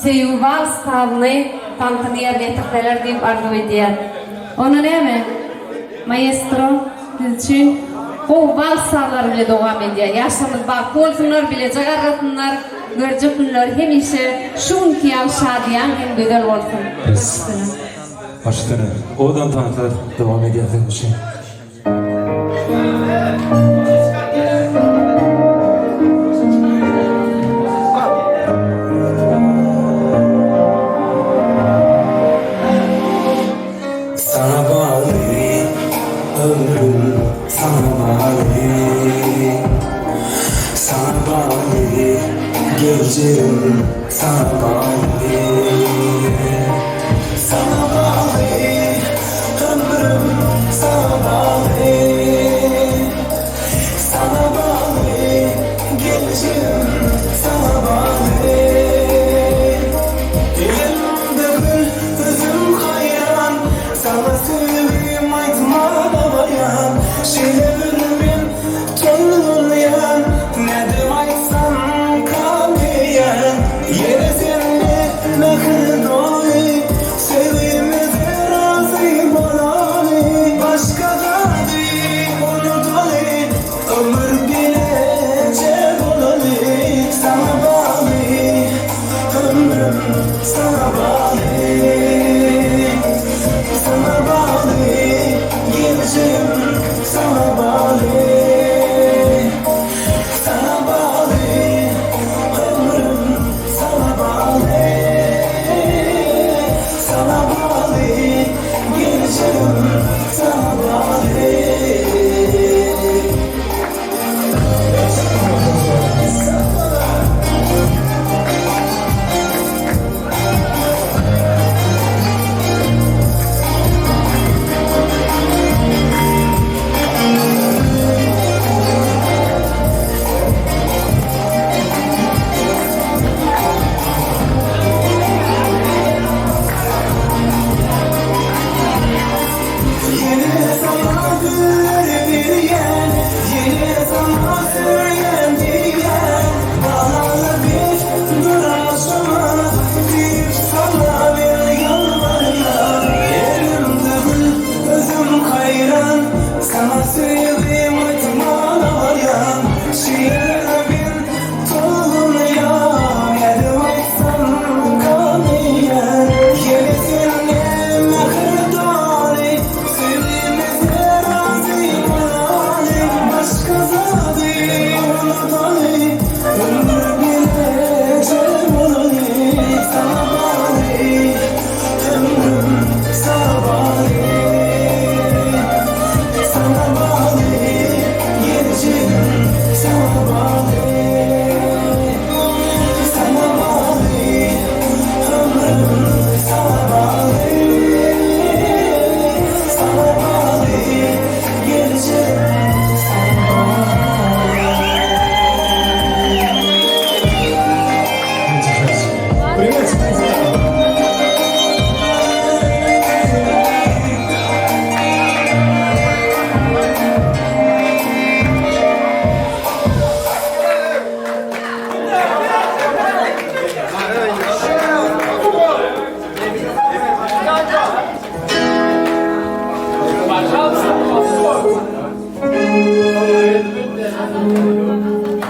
Söýgi wals sazyny tansyny ýerine ýetirseler diýip arzuw edýän. Onda näme? Maestro siz üçin gowy wals sazlary bile dowam edýär. Ýaşlarymyz bagtly bolsunlar, bileje garrasynlar, görjek günleri hemişe şu günki ýaly şadyýan hem gözel bolsun. Biz baş üstüne. Owadan tanslar dowam edýär siziň üçin. Saňa bagly ömrüm saňa bagly Saňa bagly geljegim saňa bagly Saňa bagly Ömrüm saňa bagly Saňa bagly Geljegim saňa bagly Elimde gül özüm haýran Saňa söýgim aýtmana baýan Şeýle bir men tolgunýan Nädip aýtsam kam diýýän Ýene sende mähir.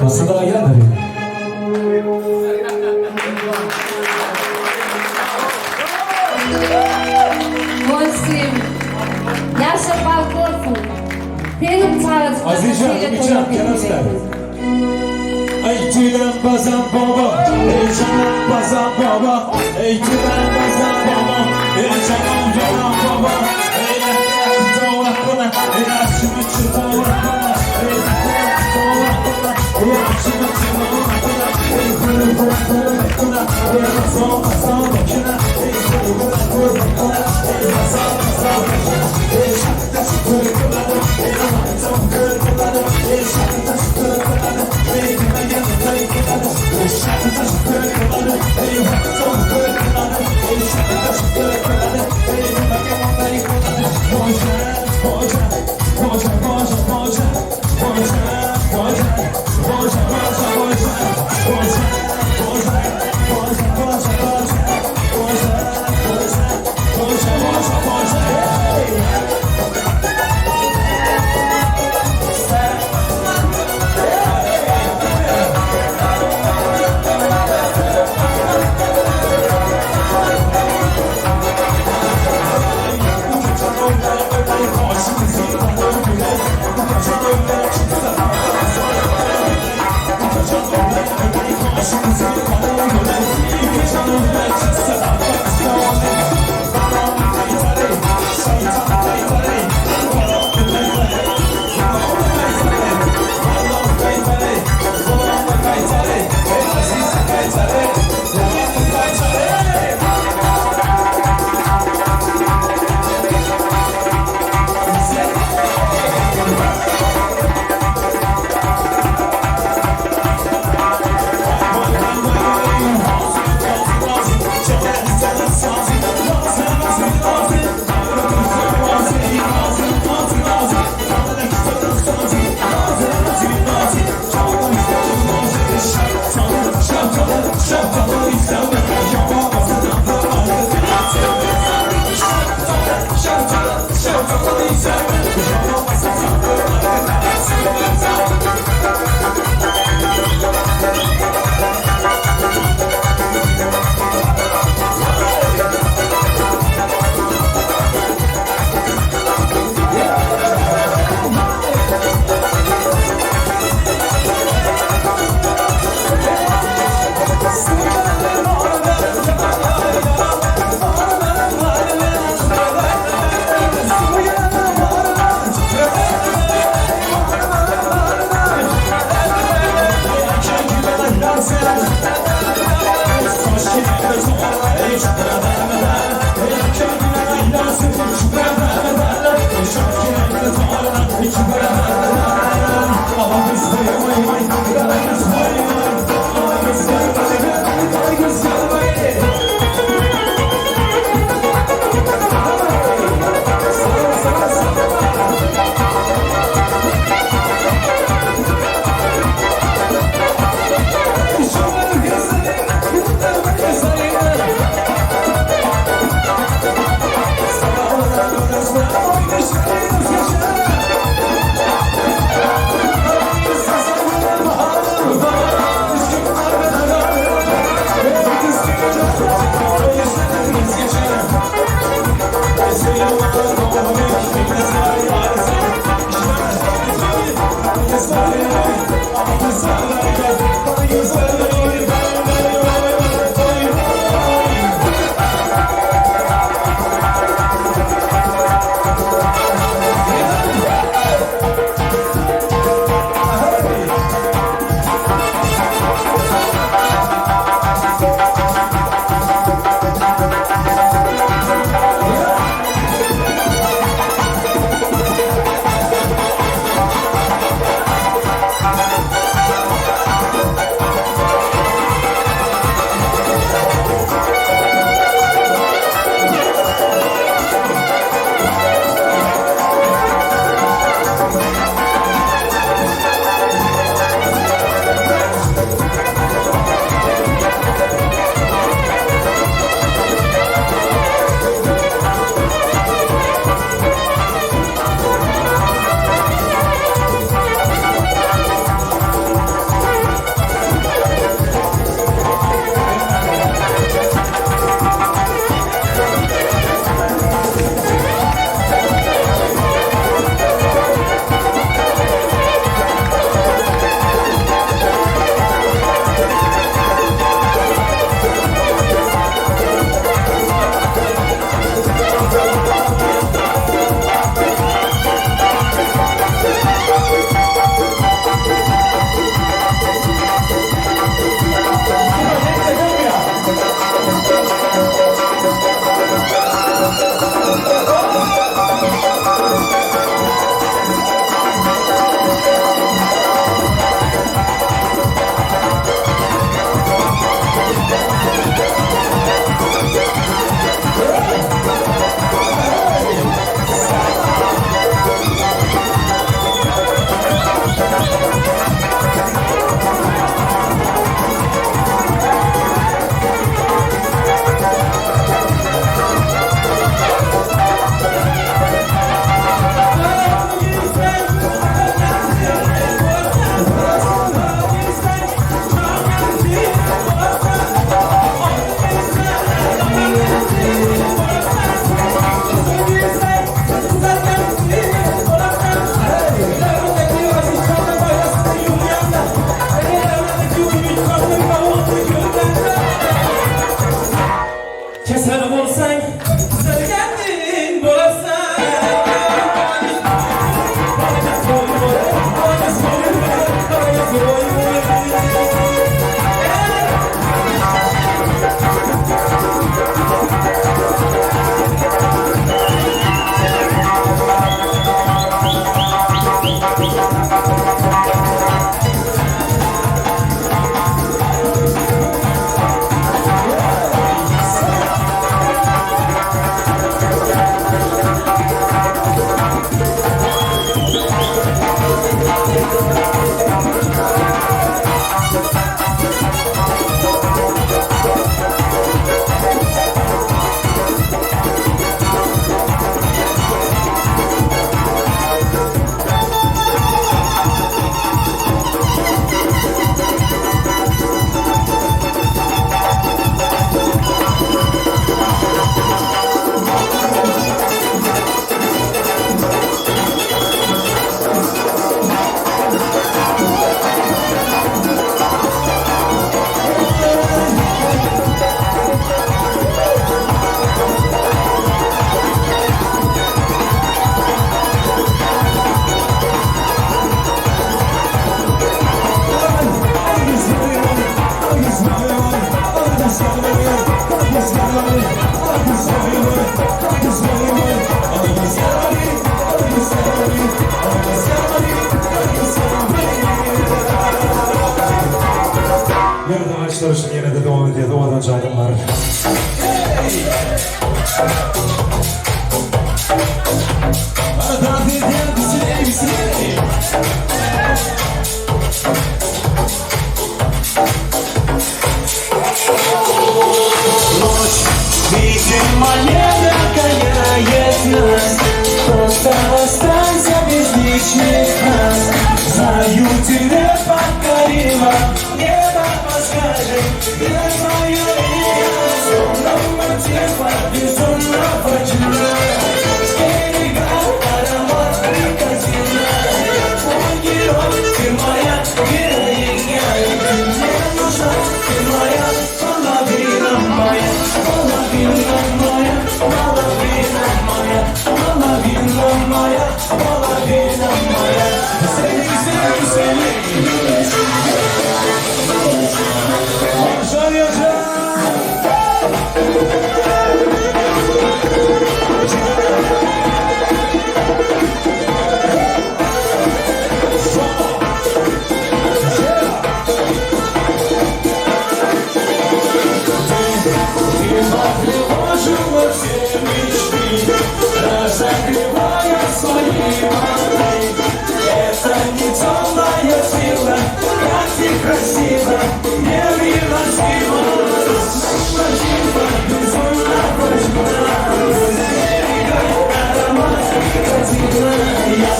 Sada ýadyry. Bolsun. Ýaşa bagtly bolsun. Seniň çagajyklaryňa Azizjan, şeýle Ümitjan, toýlar kenar nesip sizler. etsin. Ey tülen bazan baba, ey canım bazan baba, ey tülen bazan baba, ey canım canım baba, ey lehne doğrakına, ey aşımı çıtoğrakına, ey lehne doğrakına, ey aşımı çıtoğrakına, ey kırı bırakına, ey azam azam bakına, ey kırı bırakına, ey azam azam bakına, ey şakta şıkırı ey azam kırı ey şakta şıkırı ey kırı görüşün ýene-de dowam edýär owadan aýdymlar. Hadi dans edýän bisiley bisiley. Ночь, видимо, не догоняет нас Просто останься без лишних фраз Знаю, тебе покорила Небо подскажет, где твое имя Словно тихо, безумно вожна С берега аромат никотина Мой герой, ты моя героиня И ты мне нужна, ты моя половина моя Половина моя, половина моя Половина моя, половина моя Seni seni seni Başarıyacak. Ты потревожила все мечты, разогревая свои мосты. Это не темная сила, как ты красиво, невыносимо. Красиво, безумно важна. Аромат никотина. Я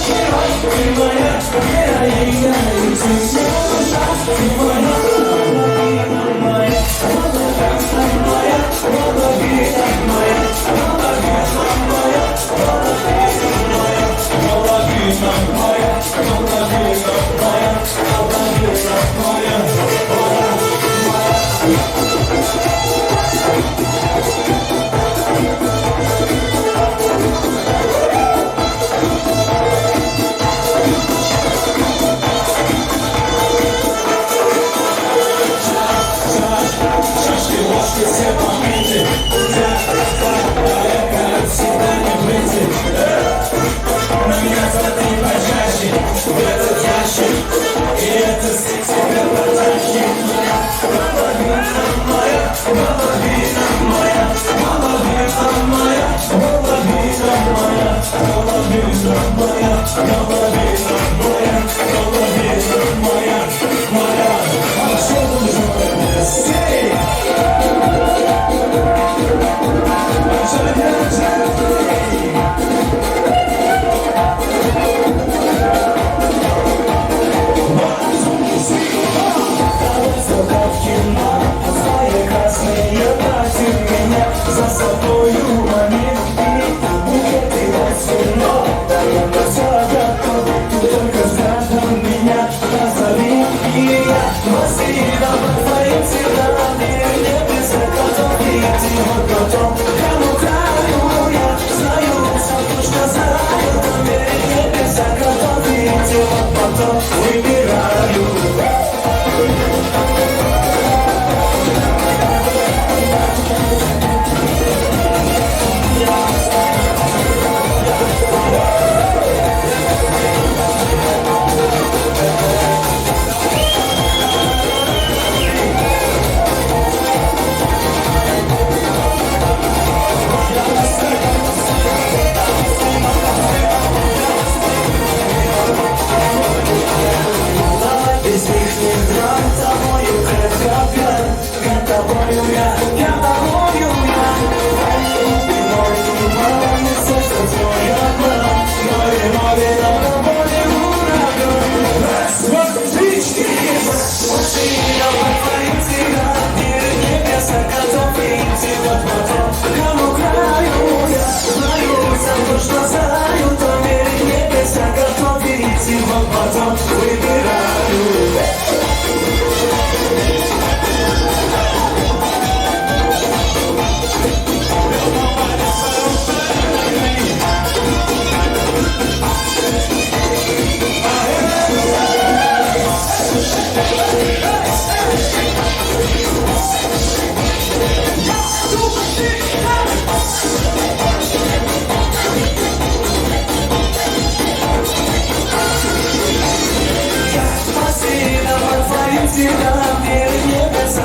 герой, ты моя героиня, и ты мне нужна, ты моя половина моя, половина моя, половина моя, половина моя, половина моя, половина моя, половина моя, половина моя. Шашки, ложки, все моменты Всегда не выйти На меня смотри почаще В этот ящик И это стыд тебя потащит Половина моя, половина моя Половина моя, половина моя Половина моя, половина моя Половина моя, моя Хорошо, Сей! За собою манит букеты вино. Да я на все готов, ты только взглядом меня позови. И я Василина по твоим следам, небеса готов, идти вот потом. Кому краю я знаю, все точно знаю, небеса готов, идти вот потом. Выбираю. Без лишних драм тобою крепко пьян, пьян тобою я, пьян тобою я. Глубиной туман, сердце твой обман, море, море, на воле ураган. Раз, два, три, четыре. Машина по твоим следам, мир небеса готов идти вот потом. Кому краю я знаю, сам точно знаю, то мир небеса готов идти вот потом. Выбираю. Машина по твоим следам, мир небеса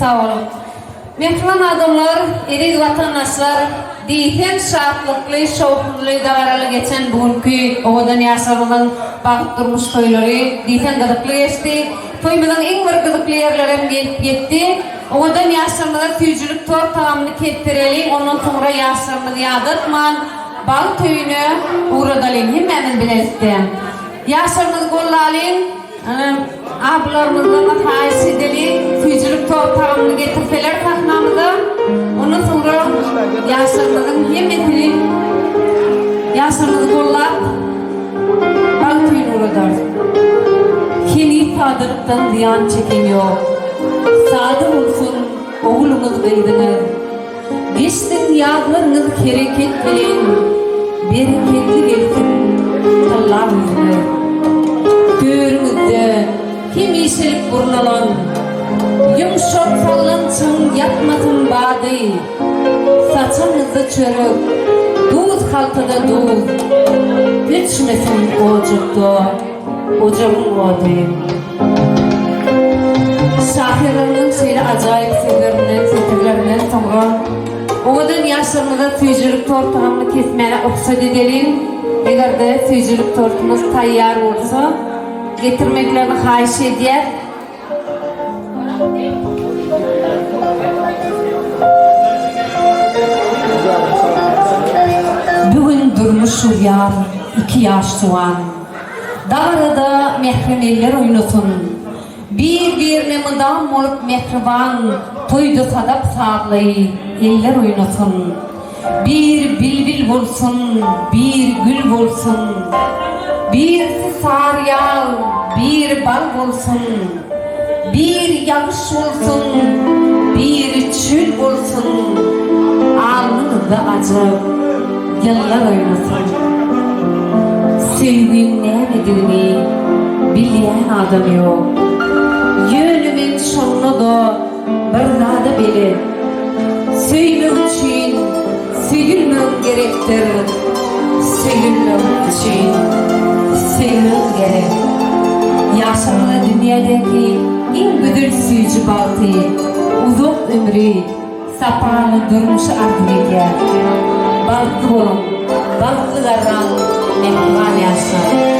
Sag boluň. Mähriban adamlar, eziz watandaşlar, diýseň şatlykly, şowhunly, dabaraly geçen bu günki owadan ýaşlarymyzyň bagt durmuş toýlary diýseň gyzykly geçdi. Toýumyzyň iň bir gyzykly ýerlerem gelip ýetdi. Owadan ýaşlarymyza süýjülik tort tagamyny kesdireliň, ondan soňra ýaşlarymyzy ýadatman, bagt öýüne ugradalyň hemmämiz bilelikde. Ýaşlarymyzy gollalyň. Ablarymyzdan-da haýyş edeliň, süýjülik tort tagamyny getirseler sahnamyza. Ondan soňra ýaşlarymyzyň hemmesini ýaşlarymyzy gollap, bagt öýüne ugradarys. Heniz sadalykdan zyýan çeken ýok. Sada bolsun ogluňyz gyzyňyz. Geçsin ýazlaryňyz hereket bilen, Bereketli gelsin tylla güýzler. Törüňizde hemişelik gurnalan, Ýumşak sallançagyň ýatmasyn bady. Saçagyňyzda çörek, duz haltada duz, Öçmesin ojakda ojagyň ody. Şahyrlarynyň şeýle ajaýyp sözlerinden, setirlerinden soňra owadan ýaşlarymyza süýjülik tortagamyny kesmäne rugsat edeliň. Eger-de süýjülik tortumyz taýýar bolsa, getirmeklerini haýyş edýäs. Bu gün durmuş urýar iki ýaş juwan. Dabarada mährem eller oýnasyn. Bir-birine mydam bolup mähriban, Toýda sadap sazly eller oýnasyn. Bir bilbil bolsun, bir gül bolsun, Birisi sary ýag, biri bal bolsun. Bir ýagyş bolsun, biri çöl bolsun, Alnyňyzda ajap ýyllar oýnasyn. Söýgiň nämedigini bilýän adam ýok. Ýöne men şonda-da bir zada belet. Söýmek üçin söýülmegiň gerekdir, Söýülmek üçin söýmegiň gerek. Ýaşamaga dünýädäki iň gözel süýji bagty, uzak ömri, sapaly durmuşy arzuw edýär. Bagtly boluň, bagtly garraň, mähriban ýaşlar!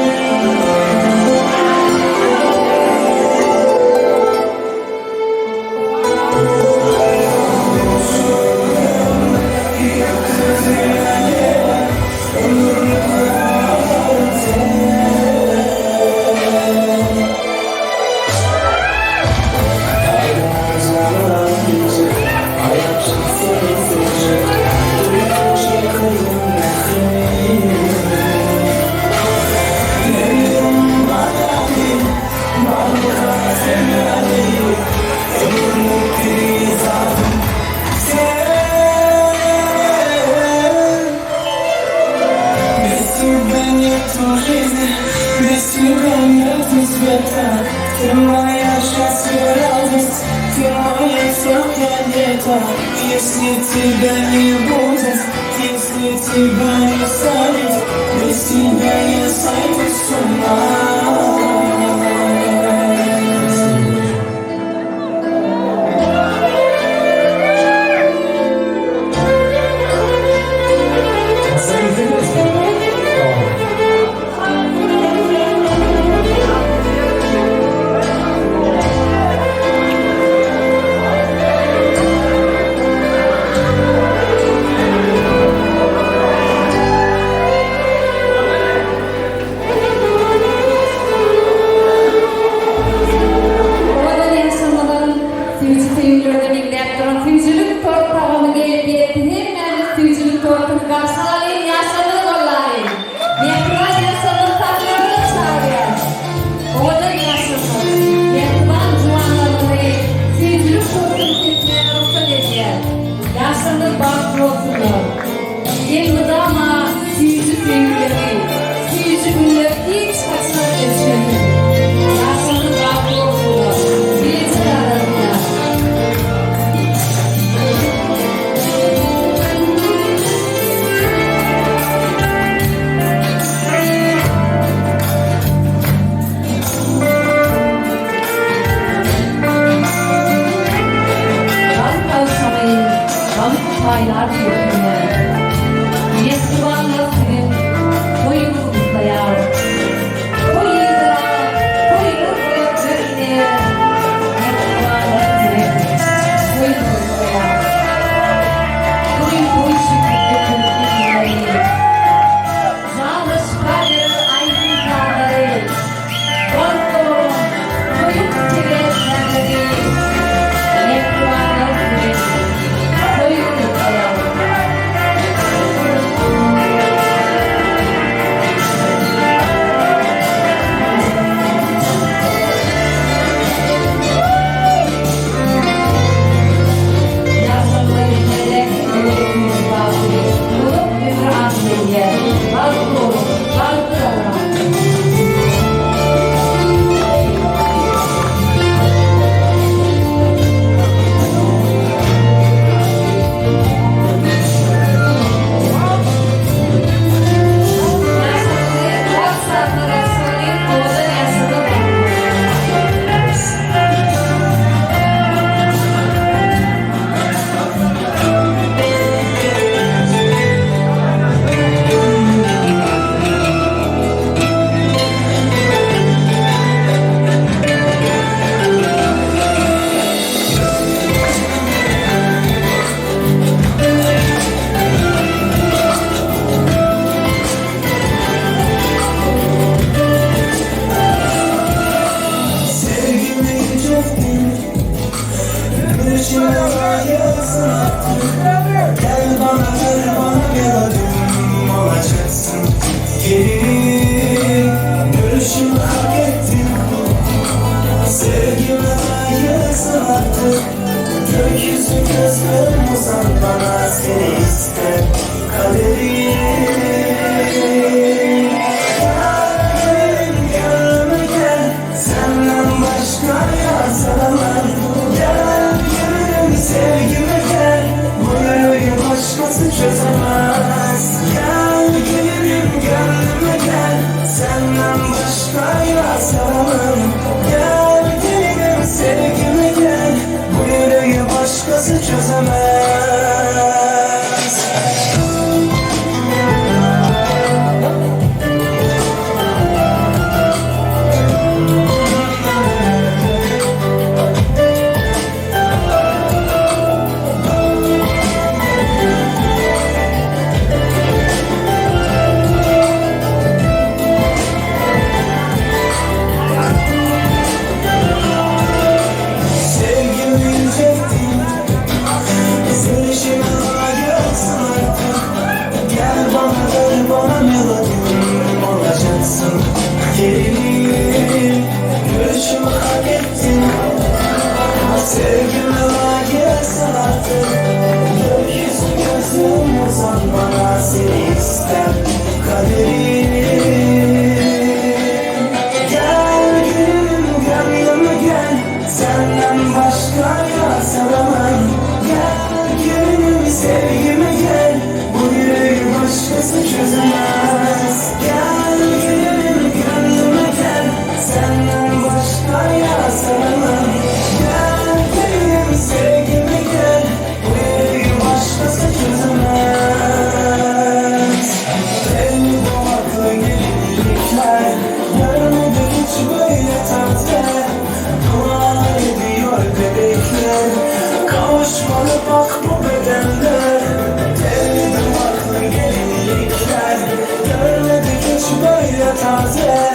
Taze taze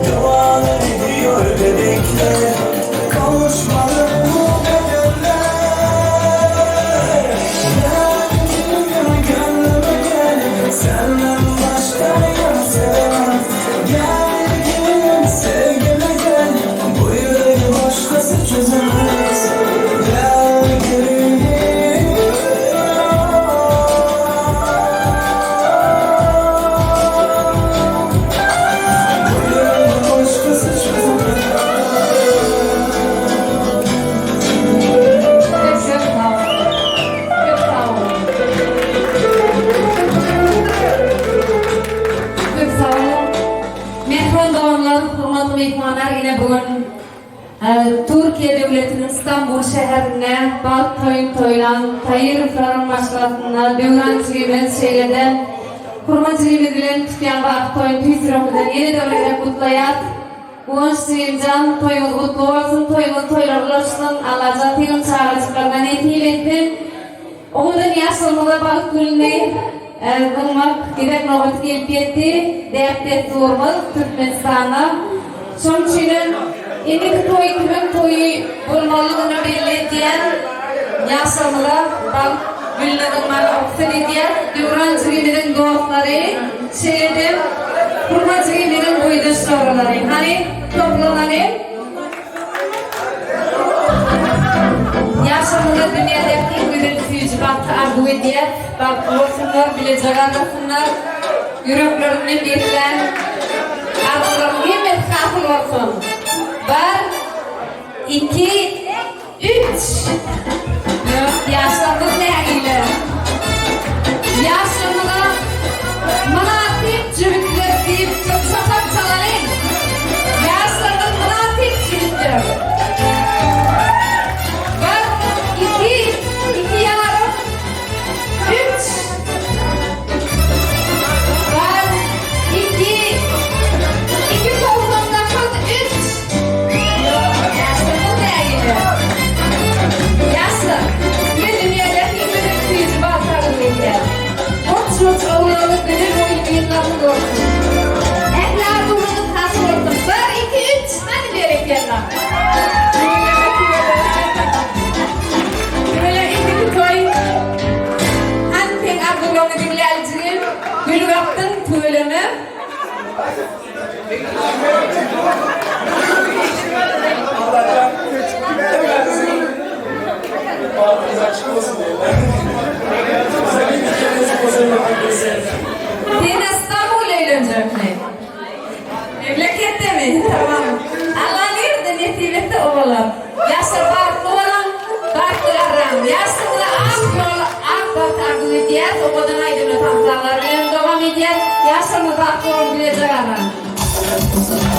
Dualar ediyor bebekler Kavuşmalı bu bedenler Gel gülüm gönlüme gel Senden başka yar sevemem Gel gülüm sevgime gel Bu yüreği başkası çözemez Gel gülüm Bu yüreği başkası çözemez Köp köp sag boluň. Köp sag boluň. Köp sag boluň. Mähriban doganlar, hormatly myhmanlar, ine bu gün Türkiýe döwletiniň Stambul şäherinde bagt toýuny toýlan Taýyrowlaryň maşgalasynda Döwran jigimiz şeýle-de Hurma jigimiz bilen tutýan bagt toýuny tüýs ýüregimizden ýene-de bir gezek gutlaýas. Guwanç jigimjan toýuňyz gutly bolsun, toýuňyz toýlara ulaşsyn, Allajan seniň çagajyklaryňa nesip etsin. Owadan ýaşlygymyza bagt gülüni zyňmak gezek nobaty gelip ýetdi. Däp-dessurymyz Türkmenistanda. Şonuň üçinem indiki toý kimiň toýy bolmalydygyny belli edýän ýaşlygymyza bagt gülüni zyňmagy rugsat edýär. Döwran jigimiziň dostlary, şeýle-de Hurma jigimiziň boýdaş joralary. Hany, toplanalyň. Ýaşlarymyza dünýädäki iň gözel süýji bagty arzuw edýäs. Bagtly bolsunlar, bileje galdyrsynlar. Ýüreklerinden beslän arzuwlaryň hemmesi hasyl bolsun. Bir, iki, üç! Dört, ýaşlarymyz nägile? Ýaşlarymyza mynasyp jübütler diýip bir çapak çalalyň! Ýaşlarymyz mynasyp jübütler. Bir, iki, iki ýarym, üç. Bir, iki, 2 99, üç. Ýaşlarymyz nägile? Ýaşlar, size dünýädäki iň gözel süýji bagty arzuw edýärin. Goç-goç oglanly gözel boýly gyzlaryňyz bolsun. Ähli arzuwlaryňyz hasyl bolsun. Bir, iki, üç, hany berekella. Tüweleme indiki toý. Hany seň arzuwlaryňy diňläli jigim. Gülüp akdyň tüweleme. Allajan Bagtymyz açyk bolsun diýýär. Bize bir nikemiz bolsun diýýär. Sen Istanbulda öýlenjekmi? Memleketdemi? Tamam. Allah nirde nesip etse o bolar. Ýaşlar bagtly boluň, bagtly garraň. Ýaşlygyňyza ak ýol, ak bagt arzuw edýäs. Owadan aýdymly tanslarlar bilen dowam edýäs. Ýaşlarymyz bagtly boluň, bileje garraň.